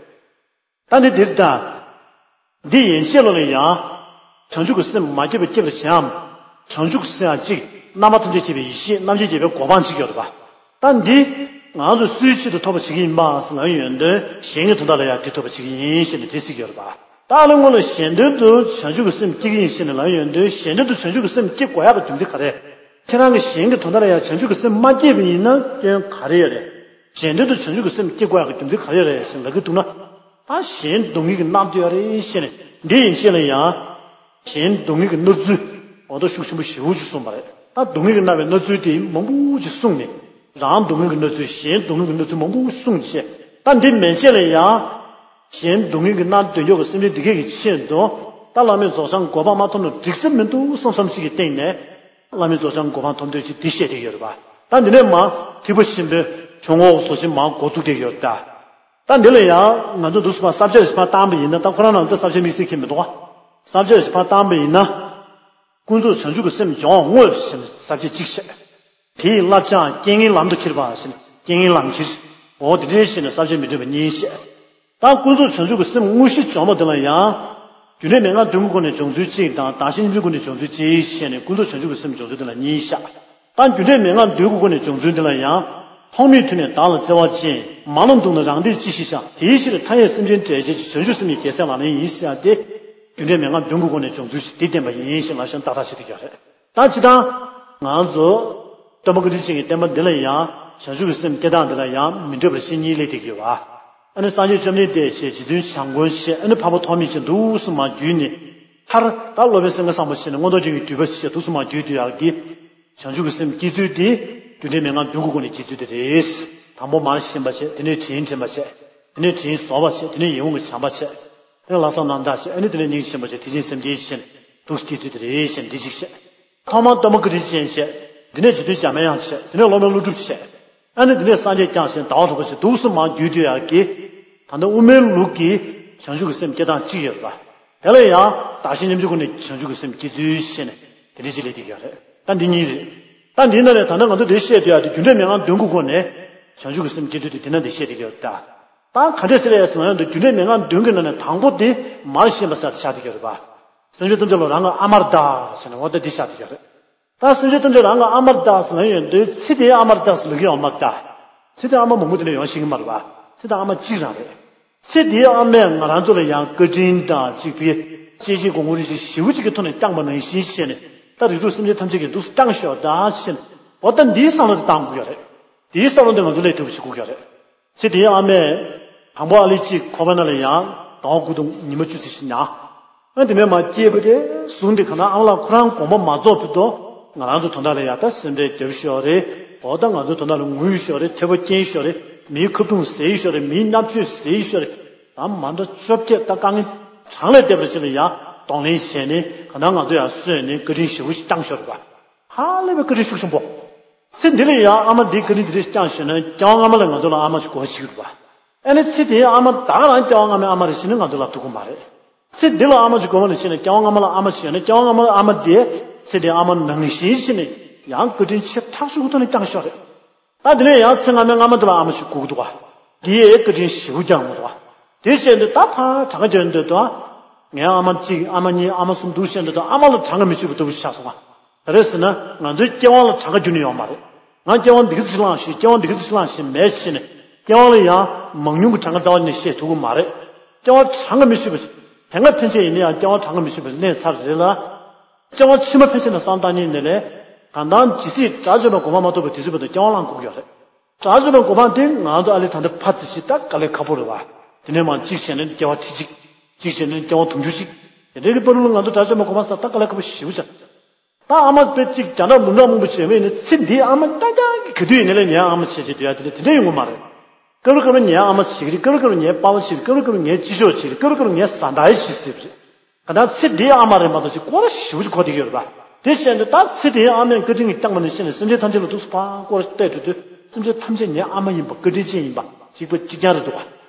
ད་འདི་འདིར་ལྟ། འདི་ཡན་ཆད་ལ་ལ་ཡང་། བྱང་ཆུབ་ཀྱི་སེམས་མ་སྐྱེས་པ་སྐྱེ་བར་བྱེད་འམ། བྱང་ཆུབ་ཀྱི་སེམས་ཡང་གཅིག་རྣམ་པ་ཐམས་ཅད་མཁྱེན་པའི་ཡེ་ཤེས་རྣམ་མཁྱེན་རྒྱལ་པོའི་གོ་འཕང་ཅིག་ཡོད་རེད་པ། ད་འདི། ང་ཚོ་སུའི་ཆེད་དུ་ཐོབ་པ་བྱེད་ཀྱི་ཡིན་པ་ཟེར་ལབ་ཡོང་དུས་གཞན་གྱི་དོན་དག་ལ་ཡང་འདི་ཐོབ་པ་བྱེད་ཀྱི་ཡིན་ཞེས་ནས་དེ་གཟིགས་ཀྱི་ཡོད་རེད་པ། ད་ཨ་ལོ་སྔོན་ལ་གཞན་དོན་དུ་བྱང་ཆུབ་ཀྱི་སེམས་སྐྱེ་གི་ཡིན་ཞེས་ནས་ལབ་ཡོང་དུས་གཞན་དོན་དུ་བྱང་ཆུབ་ཀྱི་སེམས་སྐྱེ་དགོས་ཡག་གི་རྒྱུ་མཚན་ག་རེ། ཁྱེད་རང་གིས་གཞན་གྱི་དོན་དག་ལ་ཡང་བྱང་ཆུབ་ཀྱི་སེམས་མ་སྐྱེས་པ་ཡིན་ན་སྐྱོན་ག་རེ་ཡོད་རེད། གཞན་དོན་དུ་བྱང་ཆུབ་ཀྱི་སེམས་སྐྱེ་དགོས་ཡག་གི་རྒྱུ་མཚན་ག་རེ་ཡོད་རེད་ཞེས་ལབ་ཀྱི་འདུག་ན། ད་གཞན་སྡུག་བསྔལ་གྱིས་མནར་བསྡད་ཡོད་རེད་ཞེས་ནས་འདི་ཡན་ཆད་ལ་ཡང་། གཞན་སྡུག་བསྔལ་གྱི་མནར་ཚུལ་འོ་ད་ཤུགས་ཆེན་པོ་ཞེ་པོ་ཅིག་གསུངས་པ་རེད། ད་སྡུག་བསྔལ་གྱིས་མནར་བའི་མནར་ཚུལ་དེ་མང་པོ་ཅིག་གསུངས་ནས་རང་སྡུག་བསྔལ་གྱི་མནར་ཚུལ་གཞན་སྡུག་བསྔལ་གྱི་མནར་ཚུལ་མང་པོ་གསུངས་བྱས། ད་འདི་མན་ཆད་ལ་ཡང་། གཞན་སྡུག་བསྔལ་གྱིས་མནར་འདོད་འཇོག་གི་སེམས་ཅན་འདི་གས་ཀྱི་ཆེད་དུ། ད་བླ་མེད་རྫོགས་བྱང་གོ་འཕང་མ་ཐོབ་ན་འགྲིག་ས་མི་འདུག་བསམ་བསམ་ཞིག་གི་སྟེང་ནས། བླ་མེད་རྫོགས་བྱང་གོ་འཕང་ཐོབ་འདོད་ཅིག་འདི་བཤད་བསྡད་ཡོད་རེད་པ། ད་འདི་ནས་མ་ཐེག་པ་ཆེན་པོའི་ཇོ་བོ་རྫོགས་ཆེན་མ་འགོ་བཙུགས་བསྡད་ཡོད་རེད་ད། ད་འདི་ལ་ཡང་ང་ཚོ་འདུག་སེ་མ་བསླབ་བྱ་རེ་ཞིག་ཕར་བཏང་པ་ཡིན་ན་ད་ཁོ་རང་རང་ད་བསླབ་བྱ་དམིགས་བསལ་ཁྱད་མི་འདུག་ག་བསླབ་བྱ་རེ་ཞིག་ཕར་བཏང་པ་ཡིན་ན། ཀུན་རྫོབ་བྱང་ཆུབ་ཀྱི་སེམས་སྦྱོང་ངོ་ཞེས་ནས་ས་བཅད་གཅིག་བཤད། དེ་ཡི་བསླབ་བྱའང་རྐྱེན་ངན་ལམ་དུ་ཁྱེར་བ་ཞེས་ནས་རྐྱེན་ངན་ལམ་ཁྱེར། འོ་དེ་འདྲའི་ཞེས་ནས་ས་བཅད་མི་འདྲ་བ་གཉིས་བཤད། ད་ཀུན་རྫོབ་བྱང་ཆུབ་ཀྱི་སེམས་དངོས་གཞི་སྦྱོང་བ་དེ་ལ་ཡང་། རྒྱུ་འབྲས་མན་ངག་བདུན་གྱི་སྒོ་ནས་སྦྱོང་ཚུལ་གཅིག་དང་བདག་གཞན་མཉམ་བརྗེའི་སྒོ་ནས་སྦྱོང་ཚུལ་གཅིག་ཞེས་ནས་ཀུན་རྫོབ་བྱང་ཆུབ་ཀྱི་སེམས་སྦྱོང་ཚུལ་དེ་ལ་གཉིས་བཤད། ད་རྒྱུ་འབྲས་མན་ངག་བདུན་གྱི་སྒོ་ནས་སྦྱོང་ཚུལ་དེ་ལ་ཡང་། ཐོག་མེད་དུས་ནས་བདག་ལ་བརྩེ་བ་ཅན། མ་ལ་སྡུག་ན་རང་བདེར་ཅི་ཞིག་བྱ། དེའི་ཕྱིར་མཐའ་ཡས་སེམས་ཅན་བསྒྲལ་བྱེད་ཅིང་། བྱང་ཆུབ་སེམས་ཉིད་རྒྱལ་སྲས་ལག་ལེན་ཡིན་ཟེར་ཡག་དེ། རྒྱུ་འབྲས་མན་ངག་བདུན་གྱི་སྒོ་ནས་སྦྱོང་ཚུལ་ཞིག་འདི་བསྟན་པ་ཡིན་ཞེས་ལ་ཤང་ཏག་ཏག་བྱེད་དུ་ཡོད་རེད། ད་ཇི་ལྟར། ང་ཚོ། སྟོན་པ་བཀའ་དྲིན་ཅན་གྱི་བསྟན་པ་འདི་ལ་ཡང་བྱང་ཆུབ་ཀྱི་སེམས་སྐྱེ་སྟངས་འདི་ལ་ཡང་མི་འདྲ་བར་བཤེས་གཉེན་སླེབས་བསྡད་ཀྱི་ཡོད་པ། ཨ་ནི་སངས་རྒྱས་བཅོམ་ལྡན་འདས་ཞེས་རྗེ་བཙུན་བྱམས་མགོན་ཞེས་ཨ་ནི་འཕགས་པ་ཐོགས་མེད་ཅན་འདུག་སེ་མར་བརྒྱུད་ནས། མཐར་ད་སློབ་དཔོན་སེང་གེ་བཟང་པོ་ཞེས་ནས་མངོན་རྟོགས་རྒྱན་གྱི་བསྡུས་པ་ཞེས་འདུག་སེ་མར་བརྒྱུད་དུ་ཡག་གི། བྱང་ཆུབ་ཀྱི་སེམས་སྐྱེ་ཚུལ་དེ། རྒྱུ་འབྲས་མན་ངག་བདུན་གྱི་སྒོ་ནས་སྐྱེ་ཚུལ་དེ་རེད། དང་པོ་མར་ཞེན་པ་བྱས། དེ་ནས་དྲིན་དྲན་པ་བྱས། དེ་ནས་དྲིན་གཟོ་བ་བྱས། དེ་ནས་ཡིད་འོང་གི་བྱམས་པ་བྱས། དེ་ནས་ལྷག་བསམ་རྣམ་དག་བྱས། ཨ་ནི་དེ་ནས་སྙིང་རྗེ་ཆེན་པོ་བྱས། ཐེག་ཆེན་སེམས་བསྐྱེད་བྱས་ནས་འདུག་སེ་སྐྱེ་ཚུལ་དེ་རེད་ཞེས་འདི་གཅིག་བཤད། ཐོག་མར་སྟོན་པ་བཀའ་དྲིན་ཅན་བཤད། དེ་ནས་རྗེ་བཙུན་འཇམ་དབྱངས་བཤད། དེ་ནས་སློབ་དཔོན་ཀླུ་སྒྲུབ་བཤད། ཨ་ནི་དེ་ནས་སངས་རྒྱས་བསྐྱངས་ཤིང་ཟླ་བ་གྲགས་པ་བཤད། འདུག་སེ་མར་བརྒྱུད་དུ་ཡག་གི། ད་ལྟ་དབུ་མའི་ལུགས་ཀྱི་བྱང་ཆུབ་ཀྱི་སེམས་སྐྱེ་སྟངས་གཅིག་ཡོད་རེད་པ། དེ་ལ་ཡང་བདག་གཞན་མཉམ་བརྗེའི་སྒོ་ནས་བྱང་ཆུབ་ཀྱི་སེམས་སྐྱེ་ཚུལ་བཤད་ནས་དེ་འདྲ་ཅིག་སླེབས་བསྡད་ཀྱི་ཡོད་རེད། ད་འདི་གཉིས་རེད། ད་འདིའི་ནང་ནས་ད་ལྟ་ང་ཚོ་འདིར་བཤད་བསྡད་ཡག་དེ་རྒྱུ་འབྲས་མན་ངག་བདུན་གྱི་སྒོ་ནས་བྱང་ཆུབ་ཀྱི་སེམས་སྐྱེ་ཚུལ་དེ་འདི་ནང་འདིར་བཤད་བསྡད་ཀྱི་ཡོད་རེད་ད། ད་ག་འདྲས་ཟེར་ཡག་ཟེར་ན་ཡང་འདི་རྒྱུ་འབྲས་མན་ངག་བདུན་གྱི་ནང་ནས་དང་པོ་དེ་མར་ཞེན་པ་ཟེར་དེ་ཆགས་བསྡད་ཀྱི་ཡོད་རེད་པ། སེམས་ཅན་ཐམས་ཅད་ལ་རང་གི་ཨ་མར་བལྟ་ཟེར་ནས་འོ་ད་འདི་ཆགས་བསྡད་ཀྱི་ཡོད་རེད། ད་སེམས་ཅན་ཐམས་ཅད་རང་གི་ཨ་མར་བལྟ་ཟེར་ན་ཡོང་དུས་ཚེ་འདིའི་ཨ་མར་བལྟ་ཟེར་ལབ་ཀྱི་ཡོད་མ་རེད་ད། ཚེ་འདིའི་ཨ་མ་མང་པོ་དེ་འདྲ་ཡོང་ཤེས་ཀྱི་མ་རེད་པ། ཚེ་འདིའི་ཨ་མ་གཅིག་རང་རེད། ཚེ་འདིའི་ཨ་མས་ང་རང་ཚོ་ལ་ཡང་བཀའ་དྲིན་དང་གཅིག་པའི་གཅེས་ཤིང་དགོངས་པ་རིན་ཆེན་ཞེ་པོ་ཅིག་གི་ཐོག་ནས་བསྐྱངས་པ་ནང་བཞིན་བྱས་ནས་ད་རིགས་དྲུག་སེམས་ཅན་ཐམས་ཅད་ཀྱི་འདུག་སེ་བསྐྱངས་ཤོག་ད་བྱས་ནས་འོ་ད་འདིའི་བསམ་བློ་དེ་བཏང་དགོས་ཀྱི་རེད། དེའི་བསམ་བློ་དེ་ང་ཚོ་སླེབས་ཐུབ་པ་ཞིག་དགོས་ཀྱི་རེད། ཚེ་དེའི་ཨ་མས། དང་པོ་ཨ་ལེ་གཅིག་ཁོག་པའི་ནང་ལ་ཡང་ཟླ་བ་དགུ་དང་ཉི་མ་བཅུ་ཙམ་ཞིག་ཉལ། ཨ་དེ་ནས་མར་སྐྱེས་པ་དེ་གཟུགས་འདི་གང་ལྟར་ཨ་མ་ལགས་ཁོ་རང་དགོངས་པ་མ་རྫོགས་བར་དུ་ང་རང་ཚོ་དོན་དག་ལ་ཡང་ད་སེམས་ཁྲལ་རྒྱབ་ཤོག་རེད། འོ་ད་ང་ཚོ་དོན་དག་ལ་ངུ་ཤོག་རེད། ཐོད་པ་སྐྱེན་ཤོག་རེད། མིའི་ཁ་རྡུང་ཟ་ཤོག་རེད། མིའི་མནར་གཅོད་ཟ་ཤོག་རེད། ད་མ་འདྲ་བཅོ་བརྒྱད་ད་དཀའ་ངལ་གྲངས་ལས་འདས་པ་ཅིག་ལ་ཡང་གདོང་ལེན་བྱས་ནས་གང་ལྟར་ང་ཚོ་ཡང་གསོས་ནས་བཀའ་དྲིན་ཞེ་པོ་ཞིག་བསྐྱངས་ཤོག་རེད་པ། ཧ་ལས་པའི་བཀའ་དྲིན་ཤུགས་ཆེན་པོ། ཚེ་འདི་ལ་ཡང་ཨ་མ་འདིས་བཀའ་དྲིན་འདི་འདྲ་བསྐྱངས་ཞེ་ན་སྐྱེ་བ་སྔ་མ་ལ་ང་ཚོ་ལ་ཨ་མ་ཞིག་དགོས་ཞིག་རེད་པ། ཨ་ནི་ཚེ་འདིའི་ཨ་མ་ད་ག་རང་སྐྱེ་བ་སྔ་མའི་ཨ་མ་རེད་ཟེར་ནས་ང་ཚོ་ལབ་ཐུབ་ཀྱི་མ་རེད། ཚེ་འདི་ལ་ཨ་མ་ཞིག་དགོས་པ་ནི་བྱས་ནས་སྐྱེ་བ་སྔ་མ་ལ་ཨ་མ་ཞིག་ཡོད་ན་སྐྱེ་བ་སྔ་མ་ལ་ཨ་མ་དེ་ཚེ་འདིའི་ཨ་མ་ནང་བཞིན་བྱས་ནས་ཡང་བཀའ་དྲིན་ཆེ་ཐག་ཆོད་ཀྱི་ཐོག་ནས་བསྐྱངས་ཤོག་རེད། ད་དེ་ནས་ཡང་ཚེ་སྔ་མའི་སྔ་མ་དེ་ལ་ཨ་མ་ཞིག་དགོས་ཀྱི་འདུག་ག་དེའི་བཀའ་དྲིན་ཞེ་པོ་བསྐྱངས་ཀྱི་འདུག་ག་དེ་བྱས་འདུག་ད་ཕར་གྲངས་ཀ་བརྒྱབ་འདུག་ད། ངའི་ཨ་མ་གཅིག་ཨ་མ་གཉིས་ཨ་མ་གསུམ་འདུག་བྱས་འདུག་ད་ཨ་མ་ལ་གྲངས་ཀ་མི་ཆོད་པ་ལྟ་བུ་ཞིག་ཆགས་སོང་ང་། ག་རེ་ཟེར་ན་ང་ཚོའི་སྐྱེ་བ་ལ་གྲངས་ཀ་རྒྱུ་ནི་ཡོད་མ་རེད། ང་སྐྱེ་བ་འདི་ག་ཚོད་ཅིག་བླངས་ཤིང་སྐྱེ་བ་འདི་ག་ཚོད་ཅིག་བླངས་ཤིང་མེད་ཕྱིན་ནས་སྐྱེ་བ་ལ་ཡང་མང་ཉུང་གི་གྲངས་ཀ་རྩ་བ་ནས་བཤད་ཐུབ་ཀྱི་མ་རེད། སྐྱེ་བ་གྲངས་ཀ་མི་ཆོད་པ་ཞིག་དེ་སྔ་ཕན་ཆད་ཡིན་ན་ཡང་སྐྱེ་བ་གྲངས་ཀ་མི་ཆོད་པ་ཞིག་གནས་ཚར་རེད་ལ། སྐྱེ་བ་ཕྱི་མ་ཕན་ཆད་ནས་བསམ་བཏང་ཉིན་ནས་ལས་གང་ལྟར་ཇི་སྲིད་དགྲ་བཅོམ་པའི་གོ་འཕང་མ་ཐོབ་པའི་དུས་ཚོད་བར་དུ་སྐྱེ་བ་བླངས་དགོས་ཀྱི་ཡོད་རེད། དགྲ་བཅོམ་པའི་གོ་འཕང་དེ་ང་ཚོ་ཨ་ལེ་ད་ལྟ་ཕར་ཙི་ཞིག་ད་དཀའ་ལས་ཁག་པོ་རེད་བ། དེ་ནས་མར་གཅིག་བྱས་ནས་སྐྱེ་བ་ཁྲི་གཅིག་གཅིག་བྱས་ནས་སྐྱེ་བ་དུང་ཕྱུར་གཅིག་དེ་འདྲའི་གི་བར་ལ་ང་ཚོ་དགྲ་བཅོམ་པའི་གོ་འཕང་ཟེར་ད་དཀའ་ལས་ཁག་པོ་ཞེ་པོ་ཅིག་ད་ཨ་མ་དཔེ་གཅིག་རྒྱ་ནག་ལུང་དྲངས་མང་པོ་བྱས་པ་ཡིན་ན་ཚེ་འདིའི་ཨ་མ་ཏག་ཏག་གི་ག་དུས་ཡིན་ནའི་ལས་ངའི་ཨ་མ་བྱེད་བྱེད་སྡོད་ཡ་དེ་འདྲ་དེ་འདྲ་ཡོང་གི་མ་རེད། སྐབས་རེ་སྐབས་རེ་ངའི་ཨ་མ་བྱེད་ཀྱི་རེད། སྐབས་རེ་སྐབས་རེ་ངའི་པ་ཕ་བྱེད་ཀྱི་རེད། སྐབས་རེ་སྐབས་རེ་ངའི་སྤྱི་ཆོག་བྱེད་ཀྱི་རེད། སྐབས་རེ་སྐབས་རེ་ངའི་བཟའ་ཟླ་ཡི་བྱེད་སྲིད་པ་རེད། ག་ད་ཚེ་འདིའི་ཨ་མ་རེད་མ་གཏོགས་ཅིག་སྐོར་ར་ཞེ་པོ་ཅིག་གོ་བསྡད་ཀྱི་ཡོད་རེད་པ། དེ་བྱས་ནས་ད་ཚེ་འདིའི་ཨ་མས་བཀའ་དྲིན་གྱིས་བསྐྱངས་པ་ནང་བཞིན་ནས་སེམས་ཅན་ཐམས་ཅད་ལ་འདུག་སེ་ཕར་སྐོར་ར་བལྟས་འགྲོ་དུས་སེམས་ཅན་ཐམས་ཅད་ངའི་ཨ་མ་ཡིན་པ་བཀའ་དྲིན་ཅན་ཡིན་པ་གཅིག་པ་གཅིག་རྐྱང་རེད་འདུག་ག་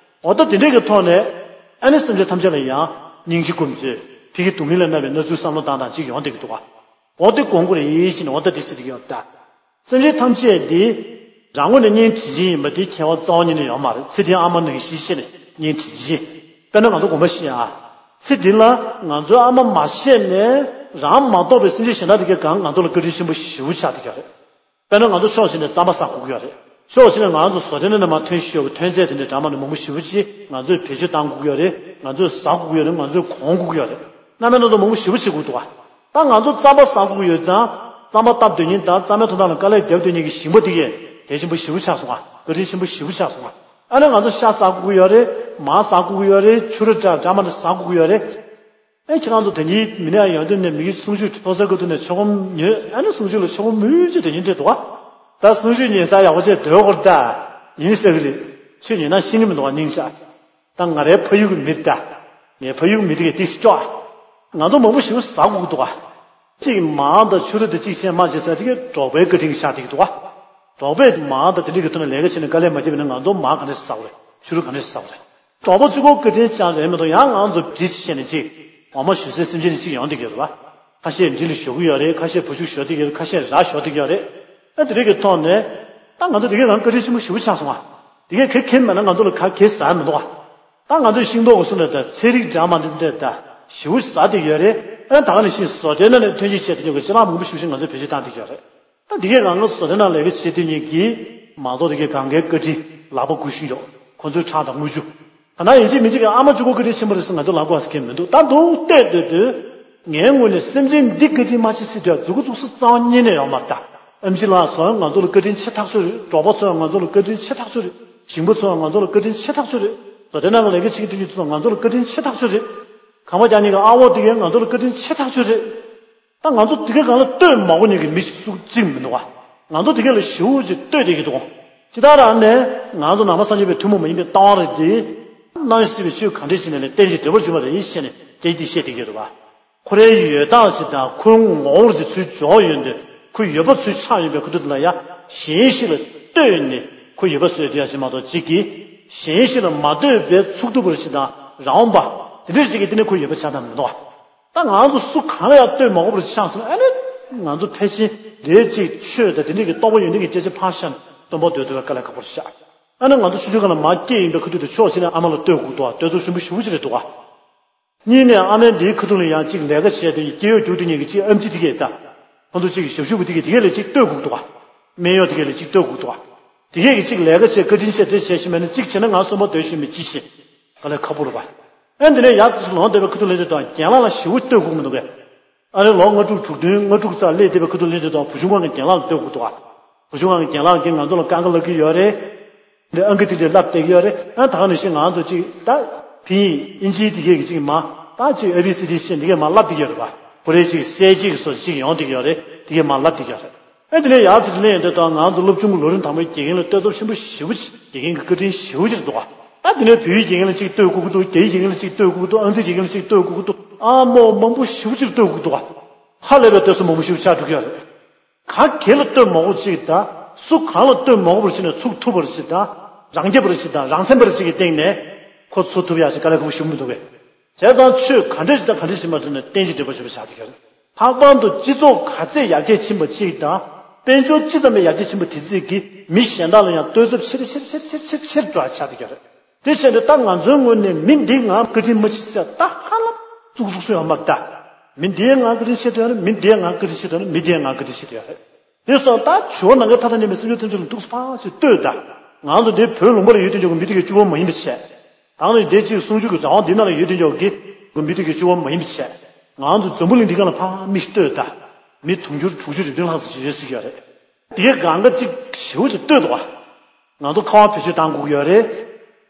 འོ་ད་དེ་འདྲའི་གི་ཐོག་ནས་ཨ་ནི་སེམས་ཅན་ཐམས་ཅད་ལ་ཡང་སྙིང་རྗེ་སྒོམ་ཚུལ་ཕ་གིའི་སྡུག་བསྔལ་ལ་མནར་བའི་མནར་ཚུལ་བསམ་བློ་བཏང་སྟངས་གཅིག་ཡོང་བསྡད་ཀྱི་འདུག་ག་འོ་དེ་དགོངས་དགོས་རེད་ཟེར་ནས་འོ་ད་དེ་ཟེར་གྱི་ཡོད་ད། སེམས་ཅན་ཐམས་ཅད་འདི་རང་ངོས་ནས་གཉེན་དྲིན་ཅན་ཡིན་པ་དེ་ཁྱད་པར་རྩ་བ་ཉིད་ནས་ཡོད་མ་རེད། ཚེ་འདིའི་ཨ་མ་ནང་བཞིན་བྱས་ནས་གཉེན་དྲིན་ཅན། དཔེར་ན་ང་ཚོ་དགོངས་པ་བཞེས་ཨ། ཚེ་འདི་ལ་ང་ཚོའི་ཨ་མ་མ་བྱས་ནས་རང་མ་གཏོགས་པའི་སེམས་ཅན་གཞན་དག་དེ་གའི་སྒང་ང་ཚོ་ལ་བཀའ་དྲིན་ཆེན་པོ་ཞེ་པོ་ཆགས་བསྡད་ཀྱི་ཡོད་རེད། དཔེར་ན་ང་ཚོ་ཕྱོགས་གཅིག་ནས་རྩམ་པ་ཟ་དགོས་ཀྱི་ཡོད་རེད། ཕྱོགས་གཅིག་ནས་ང་ཚོ་བཟོ་གྲྭ་ནས་མར་ཐོན་བཞིན་ཡོད་པའི་ཐོན་རྫས་དེ་འདྲའི་འདྲ་མ་ནས་མང་པོ་ཞེ་པོ་ཅིག་ང་ཚོས་བེད་སྤྱོད་གཏང་དགོས་ཀྱི་ཡོད་རེད། ང་ཚོས་ཟ་དགོས་ཀྱི་ཡོད་རེད། ང་ཚོས་གོན་དགོས་ཀྱི་ཡོད་རེད། གནམ་མེད་ན་ཚོ་མང་པོ་ཞེ་པོ་བྱེད་དགོས་འདུག་ག་ད་ང་ཚོ་རྩམ་པ་ཟ་དགོས་ཀྱི་ཡོད་ཙང་རྩམ་པ་བཏབ་སྡོད་མཁན་དང་རྩམ་པའི་དོན་དག་ལ་དཀའ་ལས་རྒྱབ་སྡོད་མཁན་གྱི་ཞིང་པ་དེ་གས་གལ་ཆེན་པོ་ཞེ་པོ་ཆགས་སོང་ང་། བཀའ་དྲིན་ཆེན་པོ་ཞེ་པོ་ཆགས་སོང་ང་། ཨ་ནི་ང་ཚོ་ཤ་ཟ་དགོས་ཀྱི་ཡོད་རེད། མར་ཟ་དགོས་ཀྱི་ཡོད་རེད། ཕྱུ་ར་འདྲ་འདྲ་མ་འདྲ་ཟ་དགོས་ཀྱི་ཡོད་རེད། ཨེ་ཁྱེད་རང་ཚོ་ད་ནི་མི་ནས་ཡོང་དུས་ནས་མི་གི་གསུང་ཆོས་འཕྲོ་ས་ག་དུས་ནས་ཆོ་ག་ཉོས། ཨ་ནི་གསུང་ཆོས་ལ་ཆོ་ག་མུ་ཅེ་དེ་ཉིན་འདྲེ་འདུག་ག་ད་གསུང་ཆོས་ཉན་ས་ཡག་པོ་བྱས་སྡོད་དགོས་རེད་ད། ཡིན་ཟེར་གི་རེད། ཆོས་ཉན་ན་ཤེས་ཀྱི་མི་འདུག་ག་སྙིང་ཆ། ད་ང་རའི་ཕ་ཡུལ་གྱི་མི་ད། ངའི་ཕ་ཡུལ་གྱི་མི་དེ་གས་ཏིག་སྐྱོ། ང་ཚོ་མང་པོ་ཞིག་ཟ་དགོས་ཀྱི་འདུག་ག་གཅིག་མར་དང་ཕྱུ་ར་དེ་གཅིག་བྱས་མར་བྱས་ཟེར་དེ་གས་འབྲོག་པའི་བཀའ་དྲིན་གྱིས་ཆགས་བསྡད་ཀྱི་འདུག་ག་འབྲོག་པས་མར་དང་དེ་འདྲ་གི་ཐོག་ནས་ལས་ཀ་བྱས་ནས་དཀའ་ལས་མ་བརྒྱབ་ན་ང་ཚོ་མར་ག་འདྲས་ཟ་དགོས་རེད། ཕྱུ་ར་ག་འདྲས་ཟ་དགོས་རེད། གྲོགས་པོ་གཅིག་པོ་བཀའ་དྲིན་ཅན་རེད་མི་འདུག་ཡང་ང་ཚོ་བྲིས་བྱས་ནས་ཅིག་འོ་མ་ཞུ་སའི་སེམས་ཅན་ཅིག་ཡོང་བསྡད་ཀྱི་ཡོད་རེད་བ། ཁ་ཤས་འབྲི་ལ་ཞོག་གི་ཡོད་རེད། ཁ་ཤས་བུ་ཕྱུགས་ཞོག་བསྡད་ཀྱི་ཡོད་རེད། ཁ་ཤས་ར་ཞོག་བསྡད་ཀྱི་ཡོད་རེད། ཨ་དེ་རིགས་ཀྱི་ཐོག་ནས་ད་ང་ཚོ་དེ་གའི་ནང་བཀའ་དྲིན་ཆེན་པོ་ཞེ་པོ་ཆགས་སོང་ཨ། དེ་གས་གེ་གེ་མེད་ན་ང་ཚོ་ལ་ག་གེ་ཟ་མི་འདུག་ཨ། ད་ང་ཚོས་ཤིང་ཏོག་གི་སོ་ནས་ད་ཚན་རིག་འདྲ་མ་འདི་འདྲ་ད་ཞེ་པོ་ཟ་བསྡད་ཀྱི་ཡོད་རེད། ཨ་ད་ག་ནང་བཞིན་བཟོ་གྲྭའི་ནང་ནས་ཐོན་སྐྱེད་བྱས་བསྡད་ཀྱི་ཅ་ལག་མང་པོ་ཞེ་པོ་ཞིག་ང་ཚོས་བེད་སྤྱོད་བཏང་བསྡད་ཀྱི་ཡོད་རེད། ད་དེ་གས་ང་ཚོ་བཟོ་གྲྭའི་ནང་ལས་ཀ་བྱེད་དེ་ཉིད་ཀྱིས་མང་ཚོགས་དེ་གས་གང་གའི་བཀའ་དྲིན་ལག་པ་སྒུར་བཞིན་ཡོད། ཁོ་ཚོའི་ཁྲག་དང་རྔུལ་ཆུ། ད་ནང་ཡིན་གཅིག་མིན་གཅིག་གི་ཨ་མ་གཅིག་པོ་བཀའ་དྲིན་ཆེན་པོ་རེད་ཟེར་ང་ཚོ་ལབ་དགོས་ཟེར་མཁན་མི་འདུག་ད་འདུག་བལྟས་སྡོད་དུས། ངའི་ངོས་ནས་སེམས་ཅན་འདི་བཀའ་དྲིན་མ་ཆེ་སྲིད་དུས་མཛུབ་གུ་བཙུགས་ས་རྩ་བ་ཉིད་ནས་ཡོད་མ་རེད་ད། ཨེམ་ཆི་ལགས་ཚོ་ང་ཚོ་ལ་བཀའ་དྲིན་ཆེ་ཐག་ཆོད་རེད། འབྲོག་པ་ཚོ་ང་ཚོ་ལ་བཀའ་དྲིན་ཆེ་ཐག་ཆོད་རེད། ཞིང་པ་ཚོ་ང་ཚོ་ལ་བཀའ་དྲིན་ཆེ་ཐག་ཆོད་རེད། བཟོ་གྲྭའི་ནང་གི་ལས་ཀ་བྱེད་མཁན་དེ་ཉིད་ཚོ་ང་ཚོ་ལ་བཀའ་དྲིན་ཆེ་ཐག་ཆོད་རེད། ཁང་པ་རྒྱག་མཁན་གྱི་ཨ་བོ་དེ་གས་ང་ཚོ་ལ་བཀའ་དྲིན་ཆེ་ཐག་ཆོད་རེད། ད་ང་ཚོ་དེ་གའི་སྒང་ལ་ལྟོས་མ་གོ་མཁན་གྱི་མི་སུ་གཅིག་མི་འདུག་བ། ང་ཚོ་དེ་གའི་ལ་ཞེ་པོ་ཅིག་ལྟོས་བསྡད་ཀྱི་འདུག་སྤྱིར་བཏང་རང་ནས་ང་ཚོ་ནང་པ་སངས་རྒྱས་པའི་ཐུན་མོང་མ་ཡིན་པའི་ལྟ་བ་རེད་དེ། རྣམ་སྲིད་པའི་ཆོས་གང་འདྲ་ཞིག་ནས་ལས་རྟེན་ཅིང་འབྲེལ་བར་འབྱུང་བ་རེད་ཟེར་ནས་སྐད་ཆ་འདི་བཤད་བསྡད་ཀྱི་ཡོད་རེད་བ། ཁོ་རའི་ཡོད་སྟངས་ཅིག་དང་ཁོའི་ངོ་བོ་འདི་ཚུར་འཇོག་ཡོང་དུས་ཁོ་ཡོད་པ་ཚུར་ཆགས་ཡོང་པའི་ཁུ་ཐུག་འདི་ལ་ཡ་གཞན་ཞིག་ལ་ལྟོས་ནས་ཁོ་ཡོད་པ་བཟོས་བསྡད་ཡ་ཅིག་མ་གཏོགས་གཅིག་གིས་གཞན་ཞིག་ལ་མ་ལྟོས་པའི་ཚུགས་ཐུབ་པ་ཞིག་དང་རང་དབང་པ་དེ་འདྲ་ཞིག་གིས་དེ་ནས་ཁོ་ཡོད་པ་ཆགས་སྟངས་མི་འདུག་བ། ད་ང་ཚོ་སུ་གང་ལ་ཡང་ལྟོས་མ་དགོས་པར་ཆགས་སོང་ཨ་ནི། ང་ཚོ་ཕལ་ཆེར་ལས་ཅིག་ཆོས་དང་དེ་འདྲ་གི་རྟོགས་པ་ཡོད་མཁན་གྱི་སྐད་ཆ་ཕར་བཞག་ནས་སྟོན་པ་སྡོད་ཚུལ་ལ་དཀའ་ལས་ཁག་པོ་རེད་ཤག་ཨ་ནི་ང་ཚོ་ཆུང་ཆུང་སྒང་ལ་མ་སྐྱེས་ཡིན་པའི་ཁ་ཐུག་ཏུ་ཕྱོགས་གཅིག་ནས་ཨ་མ་ལ་ལྟོས་དགོས་འདུག་བ། ལྟོས་ཚོར་ཞུམ་པོ་ཞེ་པོ་ཅིག་རེད་འདུག་བ། གཉིས་ནས་ཨ་མའི་འདིའི་ཁ་ཐུག་ལ་ཡང་ཅིག་ལས་ཀ་བྱས་ཏེ་སྐྱེ་བོ་རྒྱུག་དེ་ཉིད་ཀྱི་ཅིག་ཨེམ་ཆི་དེ་གས་ད། ཁོ་ཚོ་ཅིག་ཞབས་ཞུ་བ་དེ་གས་དེ་གས་ལ་ཅིག་ལྟོས་དགོས་འདུག་བ། སྨན་གཡོག་དེ་གས་ལ་ཅིག་ལྟོས་དགོས་འདུག་བ། དེ་གས་ཀྱི་ཅིག་ལས་ཀ་བྱས་བཀའ་དྲིན་ཆེ་དེ་བྱས་ཤིང་མེད་ན་ཅིག་བྱས་ན་ང་གསོན་པོ་སྡོད་ཤིང་མེད་ཅི་ཞིག་དཀའ་ལས་ཁག་པོ་རེད་པ། ཨ་འདི་ནས་ཡར་ཙམ་ལོངས་བསྡད་པའི་ཁ་ཐུག་ལ་དེ་དང་རྒན་ལགས་ལ་ཞེ་པོ་ལྟོས་དགོས་མི་འདུག་གས། ཨ་ནི་ལོ་ལྔ་དྲུག་དྲུག་བདུན་ལྔ་དྲུག་རྩ་སླེབས་བསྡད་པའི་ཁ་ཐུག་ལ་དེ་དང་བུ་ཆུང་སྒང་གི་རྒན་ལགས་ལ་ལྟོས་དགོས་འདུག་བ། བུ་ཆུང་སྒང་གི་རྒན་ལགས་ཀྱིས་ང་ཚོ་ལ་དཀའ་ཁག་བསླབ་ཀྱི་ཡོད་རེད། འདི་ཨང་ཀི་དེ་འདྲ་བསླབ་བསྡད་ཀྱི་ཡོད་རེད། ཨ་ད་ག་ནང་བཞིན་ང་ཚོ་ཅིག་ད་ཕིན་ཡིག་དབྱིན་ཇིའི་དེ་གས་ཀྱི་ཅིག་མ་ད་ཅིག་ཨེ་བི་སི་ཌི་ཤེས་འདི་གས་མ་བསླབ་བསྡད་ཀྱི་ཡོད་རེད་པ། ཁོ་རེ་ཅིག་གསལ་བྱེད་ཀྱི་སོ་ཅིག་ཡོང་བསྡད་ཀྱི་ཡོད་རེད། དེ་གས་མ་བསླབ་བསྡད་ཀྱི་ཡོད་རེད། ཨ་དེ་ནས་ཡར་ཚུར་དེ་ནས་ཡོང་དུས་ད་ང་ཚོ་སློབ་ཆུང་གི་ལོ་རིམ་དང་པོའི་དགེ་རྒན་ལ་ལྟོས་ཚོར་ཆེན་པོ་ཞེ་པོ་ཅིག་དགེ་རྒན་གྱི་བཀའ་དྲིན་ཞེ་པོ་ཅིག་འདུག་ག་ད་དེ་ནས་བོད་ཡིག་དགེ་རྒན་ལ་ཅིག་ལྟོས་དགོས་ཀྱི་འདུག་རྒྱ་ཡིག་དགེ་རྒན་ལ་ཅིག་ལྟོས་དགོས་ཀྱི་འདུག་ཨང་རྩིས་དགེ་རྒན་ལ་ཅིག་ལྟོས་དགོས་ཀྱི་འདུག་ཨ་མོ་མང་པོ་ཞེ་པོ་ཅིག་ལ་ལྟོས་དགོས་ཀྱི་འདུག་ག་ཧ་ལས་པའི་ལྟོས་ཚོར་མང་པོ་ཞིག་ཆགས་འགྲོ་གི་ཡོད་རེད། ག་གེ་ལ་ལྟོས་མ་དགོས་ཅིག་དང་སུ་གང་ལ་ལྟོས་མ་དགོས་པར་བྱས་ནས་ཚུགས་ཐུབ་པར་ཅིག་དང་རང་རྐྱ་བར་ཅིག་དང་རང་སེམས་པར་ཅིག་གི་སྟེང་ནས་ཁོ་ཚུགས་ཐུབ་ཡག་ཅིག་དཀའ་ལས་ཁག་པོ་ཞིག་མི་འདུག་གས། བྱས་ཙང་ཆོས་ག་འདྲ་ཞིག་དང་ག་འདྲ་ཞིག་མ་འགྲིག་ན་རྟེན་ཅིང་འབྲེལ་བར་འབྱུང་བ་ཆགས་ཀྱི་ཡོད་རེད། ལྷག་པར་དུ་སྤྱི་ཚོགས་ག་ཚད་ཡར་རྒྱས་ཕྱིན་པ་ཅིག་དང་དཔལ་འབྱོར་ཅི་ཙམ་ཡར་རྒྱས་ཕྱིན་པ་དེ་ཚོད་ཀྱིས་མི་གཞན་དག་ལ་ཡང་ལྟོས་ཚོར་ཆེ་རུ་ཆེ་རུ་ཆེ་རུ་ཆེ་རུ་ཆེ་རུ་འགྲོ་བ་ཆགས་ཀྱི་ཡོད་རེད། དེ་བྱས་ཏེ་ད་ང་ཚོའི་ངོས་ནས་མི་འདིས་ང་བཀའ་དྲིན་མ་ཆེ་ཟེར་ད་ཧ་ལམ་ཙུག་ཙུག་སུ་ཡོད་མ་རེད་ད། མི་འདིས་ང་བཀའ་དྲིན་ཆེ་དོན་རེད། མི་འདིས་ང་བཀའ་དྲིན་ཆེ་དོན་རེད། མི་འདིས་ང་བཀའ་དྲིན་ཆེ་དོན་རེད། དེ་སོང་ད་ཇོ་བོ་ནམ་མཁའི་མཐའ་དང་མཉམ་པའི་སེམས་ཅན་ཐམས་ཅད་ལ་ཐུགས་སུ་ཕར་ཞིག་ལྟོས་ད། ང་ཚོ་འདི་བོད་ལུང་པ་ལ་ཡོད་དུས་ཀྱང་མི་དེ་གའི་གཅིག་པོ་མ་ཡིན་པ་བྱས། ད་ནི་དེ་གཅིག་གསུང་ཆོས་ཀྱི་རང་དབང་འདི་ནང་ལ་ཡོད་དུས་ཀྱང་གི་མི་དེ་གའི་གཅིག་པོ་མ་ཡིན་པ་བྱས། ང་ཚོ་འཛམ་བུ་གླིང་འདི་ག་ལ་ཕར་མིག་ཞིག་ལྟོས་ད། མི་དུང་ཕྱུར་དྲུག་ཅུ་རེ་བདུན་ལྷག་ཙམ་ཞིག་ཡོད་ཟེར་གྱི་ཡོད་རེད། དེ་གའི་སྒང་ག་གཅིག་ཞེ་པོ་ཅིག་ལྟོས་འདུག་བ། ང་ཚོ་ཁ་པར་བེད་སྤྱོད་བཏང་དགོས་ཀྱི་ཡོད་རེད།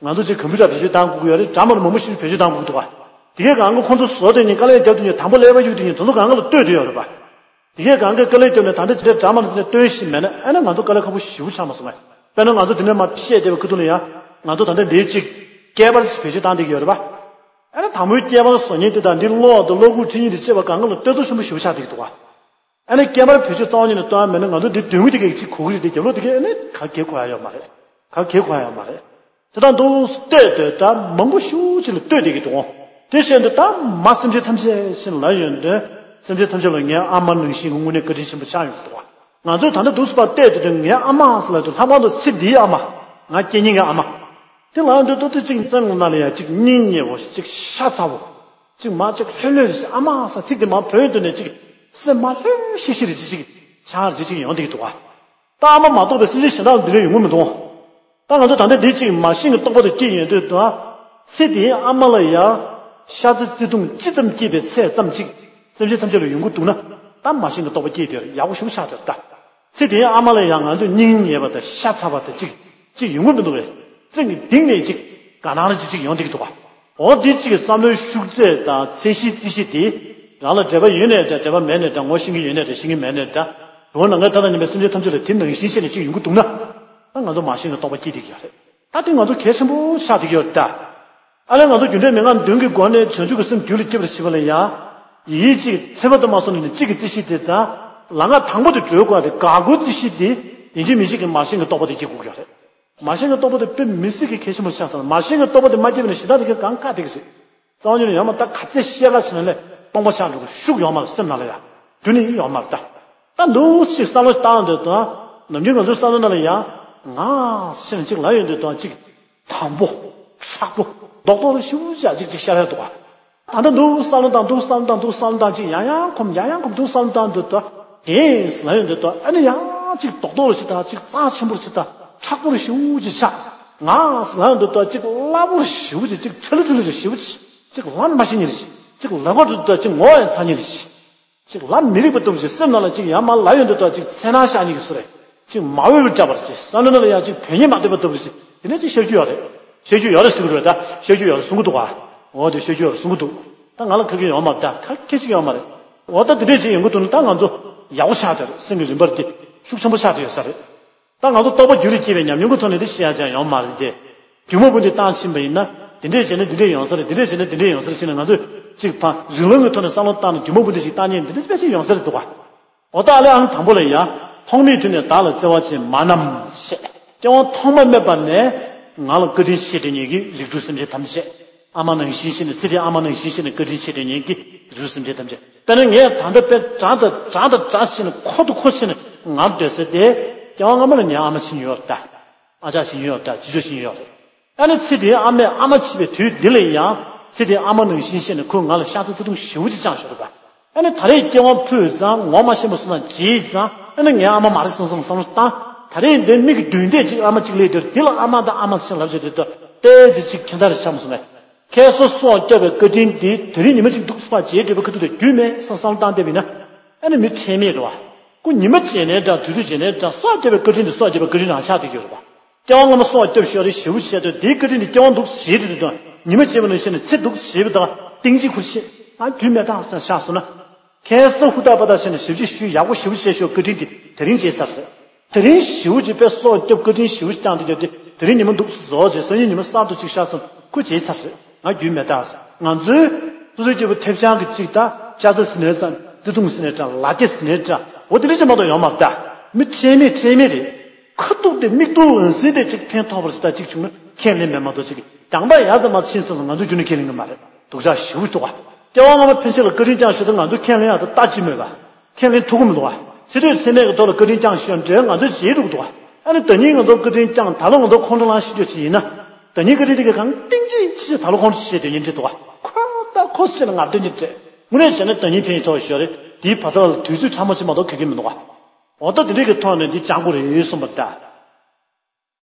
ང་ཚོ་ཅིག་ཀམ་པུ་ཊར་བེད་སྤྱོད་བཏང་དགོས་ཀྱི་ཡོད་རེད། འདྲ་མི་འདྲ་མང་པོ་ཞིག་བེད་སྤྱོད་བཏང་དགོས་འདུག་བ། དེ་གའི་སྒང་ག་ཁོང་ཚོ་བཟོ་དེ་ནི་དཀའ་ལས་རྒྱབ་དུས་ནི་དང་པོ་ཀླད་པ་གཡུག་དུས་ནི་དེ་ཚོ་སྒང་ག་ལ་ལྟོས་དེ་ཡོད་རེད་པ། དེ་གའི་སྒང་ག་དཀའ་ལས་བརྒྱབ་ནས་ད་ལྟ་ཇི་འདྲའི་འདྲ་མི་འདྲ་ལྟོས་ཤིག་མེད་ན་ཨ་ནི་ང་ཚོ་དཀའ་ལས་ཁག་པོ་ཞེ་པོ་ཆགས་མ་སོང་ངས། དཔེར་ན་ང་ཚོ་དེ་ནས་མར་བཤད་བསྡད་པའི་ཁུ་ཐུག་ལ་ཡང་ང་ཚོ་ད་ལྟ་འདིའི་ཅིག་སྐྱེས་པར་བེད་སྤྱོད་བཏང་བསྡད་ཀྱི་ཡོད་རེད་པ། ཨ་ནི་དང་པོའི་སྐྱེས་པར་བཟོ་མཁན་དེ་དང་འདི་ཀློག་དང་ཀློག་ཁུག་འབྲི་མཁན་དེ་བཅས་པ་སྒང་ག་ལ་ལྟོས་ཚོར་ཆེན་པོ་ཞེ་པོ་ཆགས་བསྡད་ཀྱི་འདུག་བ། ཨ་ནི་སྐྱེས་པར་བེད་སྤྱོད་རྩ་བ་ཉིད་ནས་གཏོང་ཡ་མེད་ན་ང་ཚོ་འདི་མདུན་གྱི་དེ་གའི་ཅིག་གོ་གི་རེད་དེ་རྒྱབ་ལོགས་དེ་གའི་ཨ་ནི་ག་གེ་གོ་ཡ་ཡོད་མ་རེད། ག་གེ་གོ་ཡ་ཡོད་མ་རེད། དེ་དང་འདུག་བལྟས་སྡོད་ད་མང་པོ་ཤུགས་ཆེ་ལ་ལྟོས་བསྡད་ཀྱི་འདུག་དེ་བཞིན་དུ་ད་མ་སེམས་ཅན་ཐམས་ཅད་ཕྱིན་ལ་ཡོང་དུས་སེམས་ཅན་ཐམས་ཅད་ལ་ངའི་ཨ་མ་ནང་བཞིན་གྱི་དངོས་གནས་བཀའ་དྲིན་ཆེན་པོ་ཆགས་ཡོང་གི་འདུག་ང་ཚོས་ད་ལྟ་འདུག་སེ་ཕར་བལྟས་སྡོད་དུས་ངའི་ཨ་མ་ཟེར་ལ་དུས་ལྷག་པར་དུ་ཚེ་འདིའི་ཨ་མ་ང་སྐྱེ་སྙིང་གི་ཨ་མ་དེ་ལ་ཡོང་དུས་ཏོག་ཙེ་གཅིག་བཙན་ལ་ན་ལ་ཡ་གཅིག་སྙིང་ཉེ་བོ་གཅིག་ཤ་ཚ་བོ་གཅིག་མ་གཅིག་ལྷོད་ལྷོད་ཨ་མ་ཟེར་ཚིག་དེ་མ་བོས་དུས་ནས་གཅིག་སེམས་མ་ལྷོད་ཤིག་ཤིག་རེ་གཅིག་གཅིག་ཆགས་རེ་གཅིག་ཡོང་བསྡད་ཀྱི་འདུག་བ། ད་ཨ་མ་མ་གཏོགས་པའི་སེམས་ཅན་གཞན་དག་ལ་འདི་འདྲ་ཡོང་གི་མི་འདུག་ད་ང་ཚོ་ད་ལྟ་འདི་གཅིག་མ་ཤེས་ཀྱི་རྟོག་པ་དེ་སྐྱེས་ཡོང་དུས་དང་། ཚེ་འདིའི་ཨ་མ་ལ་ཡང་ཤ་ཚ་བརྩེ་གདུང་ཅི་ཙམ་སྐྱེས་པའི་ཚད་ཙམ་གཅིག་སེམས་ཅན་ཐམས་ཅད་ལ་ཡོང་གི་འདུག་ན། ད་མ་ཤེས་ཀྱི་རྟོག་པ་སྐྱེས་དེར་ཡག་པོ་ཞེ་པོ་ཆགས་དེར་ལྟ། ཚེ་འདིའི་ཨ་མ་ལ་ཡང་ང་ཚོས་སྙིང་ཉེ་བ་དང་ཤ་ཚ་བ་དང་གཅིག་གཅིག་ཡོང་གི་མི་འདུག་བས། ཚེ་གི་གཏིང་ནས་གཅིག་ག་ནང་རེ་གཅིག་གཅིག་ཡོང་བསྡད་ཀྱི་འདུག་བ། འོ་འདི་གཅིག་གི་བསམ་བློའི་ཤུགས་ཚད་དང་ཚད་གཞི་རྩིས་གཞི་དེ་རང་ལ་འབྲེལ་བ་ཡོད་ནའི་འདྲ་འབྲེལ་བ་མེད་ནའི་འདྲ་ངོ་ཤེས་ཀྱི་ཡོད་ནའི་འདྲ་ཤེས་ཀྱི་མེད་ནའི་འདྲ། འོ་ན་ང་ད་ལྟ་ཉིན་པའི་སེམས་ཅན་ཐམས་ཅད་ལ་དེ་ནང་བཞིན་བཤད་ནས་གཅིག་ཡོང་གི་འདུག་ན། ད་ང་ཚོ་མ་ཤེས་ཀྱི་རྟོག་པ་སྐྱེས་བསྡད་ཀྱི་ཡོད་རེད། ད་དེ་ང་ཚོ་གལ་ཆེན་པོ་ཆགས་བསྡད་ཀྱི་ཡོད་རེད་ད། ཨ་ལས་ང་ཚོ་རྒྱུ་འབྲས་མན་ངག་བདུན་གྱི་སྒོ་ནས་བྱང་ཆུབ་ཀྱི་སེམས་རྒྱུད་ལ་སྐྱེ་བར་བྱེད་པ་ལ་ཡང་། ཡིད་ཀྱི་ཚེ་བ་དུ་མ་སོང་ནས་གཅིག་གི་རྩིས་གཞི་དེ་དང་། ལམ་ཁ་དང་པོ་དེ་བགྲོད་དགོས་དེ་འགག་སྒོའི་རྩིས་གཞི་དེ། ཡིན་གཅིག་མིན་གཅིག་གི་མ་ཤེས་ཀྱི་རྟོག་པ་དེ་སྐྱེ་དགོས་ཀྱི་ཡོད་རེད། མ་ཤེས་ཀྱི་རྟོག་པ་དེ་དཔེ་མི་སྲིད་ཀྱི་གལ་ཆེན་པོ་ཆགས་སོང་། མ་ཤེས་ཀྱི་རྟོག་པ་དེ་མ་སྐྱེས་པ་ན་གཞན་དག་དེ་གའི་གང་བཀག་བསྡད་ཀྱི་རེད། རྩ་བ་ཉིད་ནས་ཡང་མ་ད་ག་ཚད་བཤད་ག་བྱས་ན་ལས་སྟོང་པ་ཆགས་འགྲོ་གི་ཤུགས་ཡོད་མ་རེད་སེམས་ནང་ལ་ཡ། རྒྱུ་ནི་ཡོད་མ་རེད་ད། ད་འདུག་ཅིག་བསམ་བློ་བཏང་འདོད་དང་། ནམ་རྒྱུན་ང་ཚོའི་བསམ་བློ་ནང་ལ་ཡང་། ང་ཟེར་ནས་ཅིག་ལབ་ཡོང་འདོད་དང་ཅིག་དང་པོ། མཁྲེགས་པོ། རྡོག་རྡོག་རེ་ཞུ་བྱ་ཅིག་ཅིག་ཤར་ཡ་འདུག་ག་ད་ལྟ་འདུག་བསམ་བློ་བཏང་འདུག་བསམ་བློ་བཏང་འདུག་བསམ་བློ་བཏང་ཅིག་ཡང་ཡང་ཁོམ་ཡང་ཡང་ཁོམ་འདུག་བསམ་བློ་བཏང་འདོད་དང་། དེ་ལབ་ཡོང་འདོད་དང་ཨ་ནི་ཡང་ཅིག་རྡོག་རྡོག་རེ་ཞིག་དང་ཅིག་གཙང་ཆེན་པོ་རེ་ཞིག་དང་མཁྲེགས་པོ་རེ་ཞུ་བྱ་ཆགས། ང་ཟེར་ལབ་ཡོང་འདོད་དང་ཅིག་སླ་པོ་རེ་ཞུ་བྱ་ཅིག་ཁྲི་ལི་ཁྲི་ལི་རེ་ཞུ་བྱ་ཅིག་ལབ་མ་ཤེས་ཉེ་རེ་ཞིག་ཅིག་ལབ་དགོས་འདོད་དང་ཅིག་ངོ་ཡང་ཚ་ཉེ་རེ་ཞིག་ཅིག་ལབ་མི་རིགས་པ་ལྟ་བུ་ཞིག་སེམས་ནང་ལ་ཅིག་ཡང་མ་ལབ་ཡོང་དུས་ད་ཅིག་འཚེར་སྣང་ཤར་ཉེ་གི་བཟོ་རེད། ཅིག་མ་འོས་པ་འདྲ་བར་ཅིག་བསམ་བློ་ནང་ལ་ཡང་ཅིག་བོད་ཉིད་མ་བསྡད་པ་ལྟ་བུ་ཞིག་དེ་འདྲ་ཅིག་ཤར་རྒྱུ་ཡོད་རེད། ཤར་རྒྱུ་ཡོད་རེད་གསུང་གི་རེད་ད། ཤར་རྒྱུ་ཡོད་རེད་གསུང་གི་འདུག་ག་འོ་དེ་ཤར་རྒྱུ་ཡོད་རེད་གསུང་གི་འདུག་ད་ང་ལ་ཁ་སྐད་ཡོད་མ་རེད་ད། ཁ་སྐད་ཅིག་ཡོད་མ་རེད། འོ་ད་དེ་འདྲ་ཅིག་ཡོང་གི་འདུག་ན་ད་ང་ཚོ་ཡག་པོ་ཆགས་བསྡད་རེད། སེམས་ཀྱི་རིམ་པར་དེ་ཤུགས་ཆེན་པོ་ཆགས་བསྡད་ཡོད་ས་རེད། ད་ང་ཚོ་རྟོགས་པ་རྒྱུད་ལ་སྐྱེས་པའི་ཉམས་མྱོང་གི་ཐོག་ནས་དེ་ཤེས་ཡ་ཅང་ཡོད་མ་རེད་དེ། དུས་མ་བུ་འདི་བཏང་ཕྱིན་པ་ཡིན་ན། དེ་འདྲས་བྱས་ན་འདི་འདྲས་ཡོང་ས་རེད། དེ་འདྲས་བྱས་ན་འདི་འདྲས་ཡོང་ས་རེད་ཟེར་ནས་ང་ཚོས་གཅིག་ཕ་རིང་ལུགས་ཀྱི་ཐོག་ནས་བསམ་བློ་བཏང་ནས་དུས་མ་བུ་འདི་ཞིག་བཏང་ཉིན་འདི་འདྲས་དཔེ་ཆ་ཡོང་ས་རེད་འདུག་ག་འོ་ད་ཨ་ལས་ཨང་དང་པོ་ལ་ཡ། ཐོག་མེད་དུས་ནས་བདག་ལ་བརྩེ་བ་ཆེ་མ་རྣམས་ཞེས། སྐྱེ་བ་ཐོག་མ་སྨྲས་པ་ནས་ང་ལ་བཀའ་དྲིན་ཆེ་དེ་ཉིད་ཀྱི་རིགས་དྲུག་སེམས་ཅན་ཐམས་ཅད། ཨ་མ་ནང་བཞིན་ཤེས་ནས་ཚེ་འདིའི་ཨ་མ་ནང་བཞིན་ཤེས་ནས་བཀའ་དྲིན་ཆེ་དེ་ཉིད་ཀྱི་རིགས་དྲུག་སེམས་ཅན་ཐམས་ཅད། དཔེར་ན་ངས་ད་ལྟ་དཔེ་དྲག་དང་དྲག་དང་དྲག་བྱས་ནས་ཁོ་དང་ཁོ་བྱས་ནས་ང་སྡོད་ས་དེ། སྐྱེ་བ་སྔ་མ་ལ་ངའི་ཨ་མ་ཕྱིན་ཡོད་རེད་ད། ཨ་ཅག་ཕྱིན་ཡོད་རེད་ད། ཅི་ཅོ་ཕྱིན་ཡོད་རེད། ཨ་ནི་ཚེ་འདིའི་ཨ་མས་ཨ་མ་བྱས་པའི་དུས་འདི་ལ་ཡང་ཚེ་འདིའི་ཨ་མ་ནང་བཞིན་ཤེས་ནས་ཁོས་ང་ལ་ཤ་ཚ་བརྩེ་དུང་ཞེ་པོ་ཅིག་བཅངས་ཤོར་བ། ཨ་ནི་ད་རེས་སྐྱེ་བ་ཕུད་ཙང་ངོ་མ་ཤེས་པ་སོང་ཙང་བརྗེད་ཙང་ཨ་ནི་ངའི་ཨ་མ་མ་རེད་བསམ་བསམ་བསམ་བློ་བཏང་། ད་རེས་འདི་མིག་གི་མདུན་བལྟས་ཅིག་ཨ་མ་གཅིག་སླེབས་དུས་འདི་ལ་ཨ་མ་དང་ཨ་མ་ཟེར་ལབ་བྱས་དུས་ད་ཏོག་ཙམ་ཅིག་ཁྱད་མཚར་རེ་ཆགས་མ་སོང་ངས། ཁ་སང་སྲོག་བསྐྱབས་པའི་བཀའ་དྲིན་འདི་དེ་རིང་ཉི་མ་གཅིག་འདུག་སེ་ཕར་བརྗེད་འགྲོ་བའི་ཁ་ཐུག་དེ་རྒྱུས་མེད་བསམ་བསམ་བློ་བཏང་བསྡད་པ་ཡིན་ན། ཨ་ནི་མི་ཁྲེལ་མེད་རེད་བ། ཁོ་ཉི་མ་བརྗེད་ནའི་འདྲ། དུས་ཚོད་བརྗེད་ནའི་འདྲ། སྲོག་བསྐྱབས་པའི་བཀའ་དྲིན་འདི་སྲོག་བསྐྱབས་པའི་བཀའ་དྲིན་རང་ཆགས་བསྡད་ཀྱི་ཡོད་རེད་བ། སྐྱེ་བ་སྔ་མ་སྲོག་བསྐྱབས་ཤོར་རེ་ཞེ་པོ་བྱས་དུས་འདིའི་བཀའ་དྲིན་འདི་སྐྱེ་བ་འདུག་བྱེད་དུས་དང་ཉི་མ་བརྗེད་པ་ནང་བཞིན་ནས་ཚེ་འདུག་བྱེད་པ་དང་གཏིང་གཅིག་ཁུར་ཤེས་ང་རྒྱུས་མེད་དང་ཟེར་བཞག་སོང་ན། ཁ་སང་ཧུར་ཐག་པ་ཐག་བྱས་ནས་ཞབས་ཕྱི་ཞུས་ཡག་པོ་ཞེ་པོ་བྱས་ཤོག་བཀའ་དྲིན་འདི་དེ་རིང་བརྗེད་ཚར་རེད། དེ་རིང་ཞེ་པོ་ཅིག་དཔེ་སྲོག་བསྐྱབས་བཀའ་དྲིན་ཞེ་པོ་ཅིག་བཏང་དུས་རྒྱབ་དེ་དེ་རིང་ཉི་མ་འདུག་བཟོ་བྱས་སང་ཉིན་ཉི་མ་གསར་དུ་ཅིག་ཤར་སོང་ཁུར་བརྗེད་ཚར་རེད། ང་རྒྱུས་མེད་དང་ཟེར། ང་ཚོའི་སོ་སོའི་སྐྱེ་བོ་ཐེབས་ཆང་གི་ཅིག་ད་ཅ་ཚ་ཟེར་ནའི་ཙང་བརྩེ་དུང་ཟེར་ནའི་འདྲ། ལ་རྒྱ་ཟེར་ནའི་འདྲ། འོ་དེ་འདྲ་ཅིག་མ་གཏོགས་ཡོད་མ་རེད་ད། མི་ཁྲེལ་མེད་ཁྲེལ་མེད་རེད། ཁ་ཐུག་དེ་མིག་ཏོ་ལན་ཟིན་དེ་ཅིག་ཕན་ཐོགས་པ་རེད་ད། ཅིག་བྱུང་ན་ཁས་ལེན་མེད་མ་གཏོགས་ཅིག་གདམས་པ་ཡག་ཙམ་མ་ཕྱིན་སོང་ན་ང་ཚོ་རྒྱུན་ནས་ཁས་ལེན་གི་མ་རེད། སྡུག་ཅག་ཞེ་པོ་འདུག་ག་སྐྱེ་བ་སྔ་མ་ཕན་ཆད་ལ་བཀའ་དྲིན་བསྐྱངས་ཤོག་ད་ང་ཚོ་ཁས་ལེན་ཡག་ད་ལྟ་ཅི་མོད་པ། ཁས་ལེན་ཐུབ་ཀྱི་མི་འདུག་ག་ཚེ་སྟོད་ཚེ་སྨད་ཀྱི་ཐོག་ལ་བཀའ་དྲིན་བསྐྱངས་ཤོག་འདྲའི་ང་ཚོས་བརྗེད་འགྲོ་གི་འདུག་ག་ཨ་ནི་ད་ནི་ང་ཚོ་བཀའ་དྲིན་བསྐྱངས། ད་ལོ་ང་ཚོ་ཁོང་ཁྲོ་ལངས་ཤི་འགྱོ་ཅིག་ཡིན་ན། ད་ནི་བཀའ་དྲིན་དེ་ག་གང་གཏིང་ཅིག་ཕྱི་ད་ལོ་ཁོང་ཁྲོ་ཆེ་དོན་ཡིན་འདྲི་འདུག་ག་ཁོ་ད་ཁོ་ཟེར་ན་ང་དོན་གྱི་འདྲེ། དངོས་གནས་བྱས་ན་ད་ནི་ཕན་ཐོགས་ཤོར་རེད། དེའི་བར་ས་ལ་དུས་ཚོད་ཕྲ་མོ་ཅིག་མ་གཏོགས་ག་གེ་མི་འདུག་ག་འོ་ད་དེ་འདྲས་ཀྱི་ཐོག་ནས་འདི་བསྐྱང་དགོས་རེད་གསུངས་པ་ད།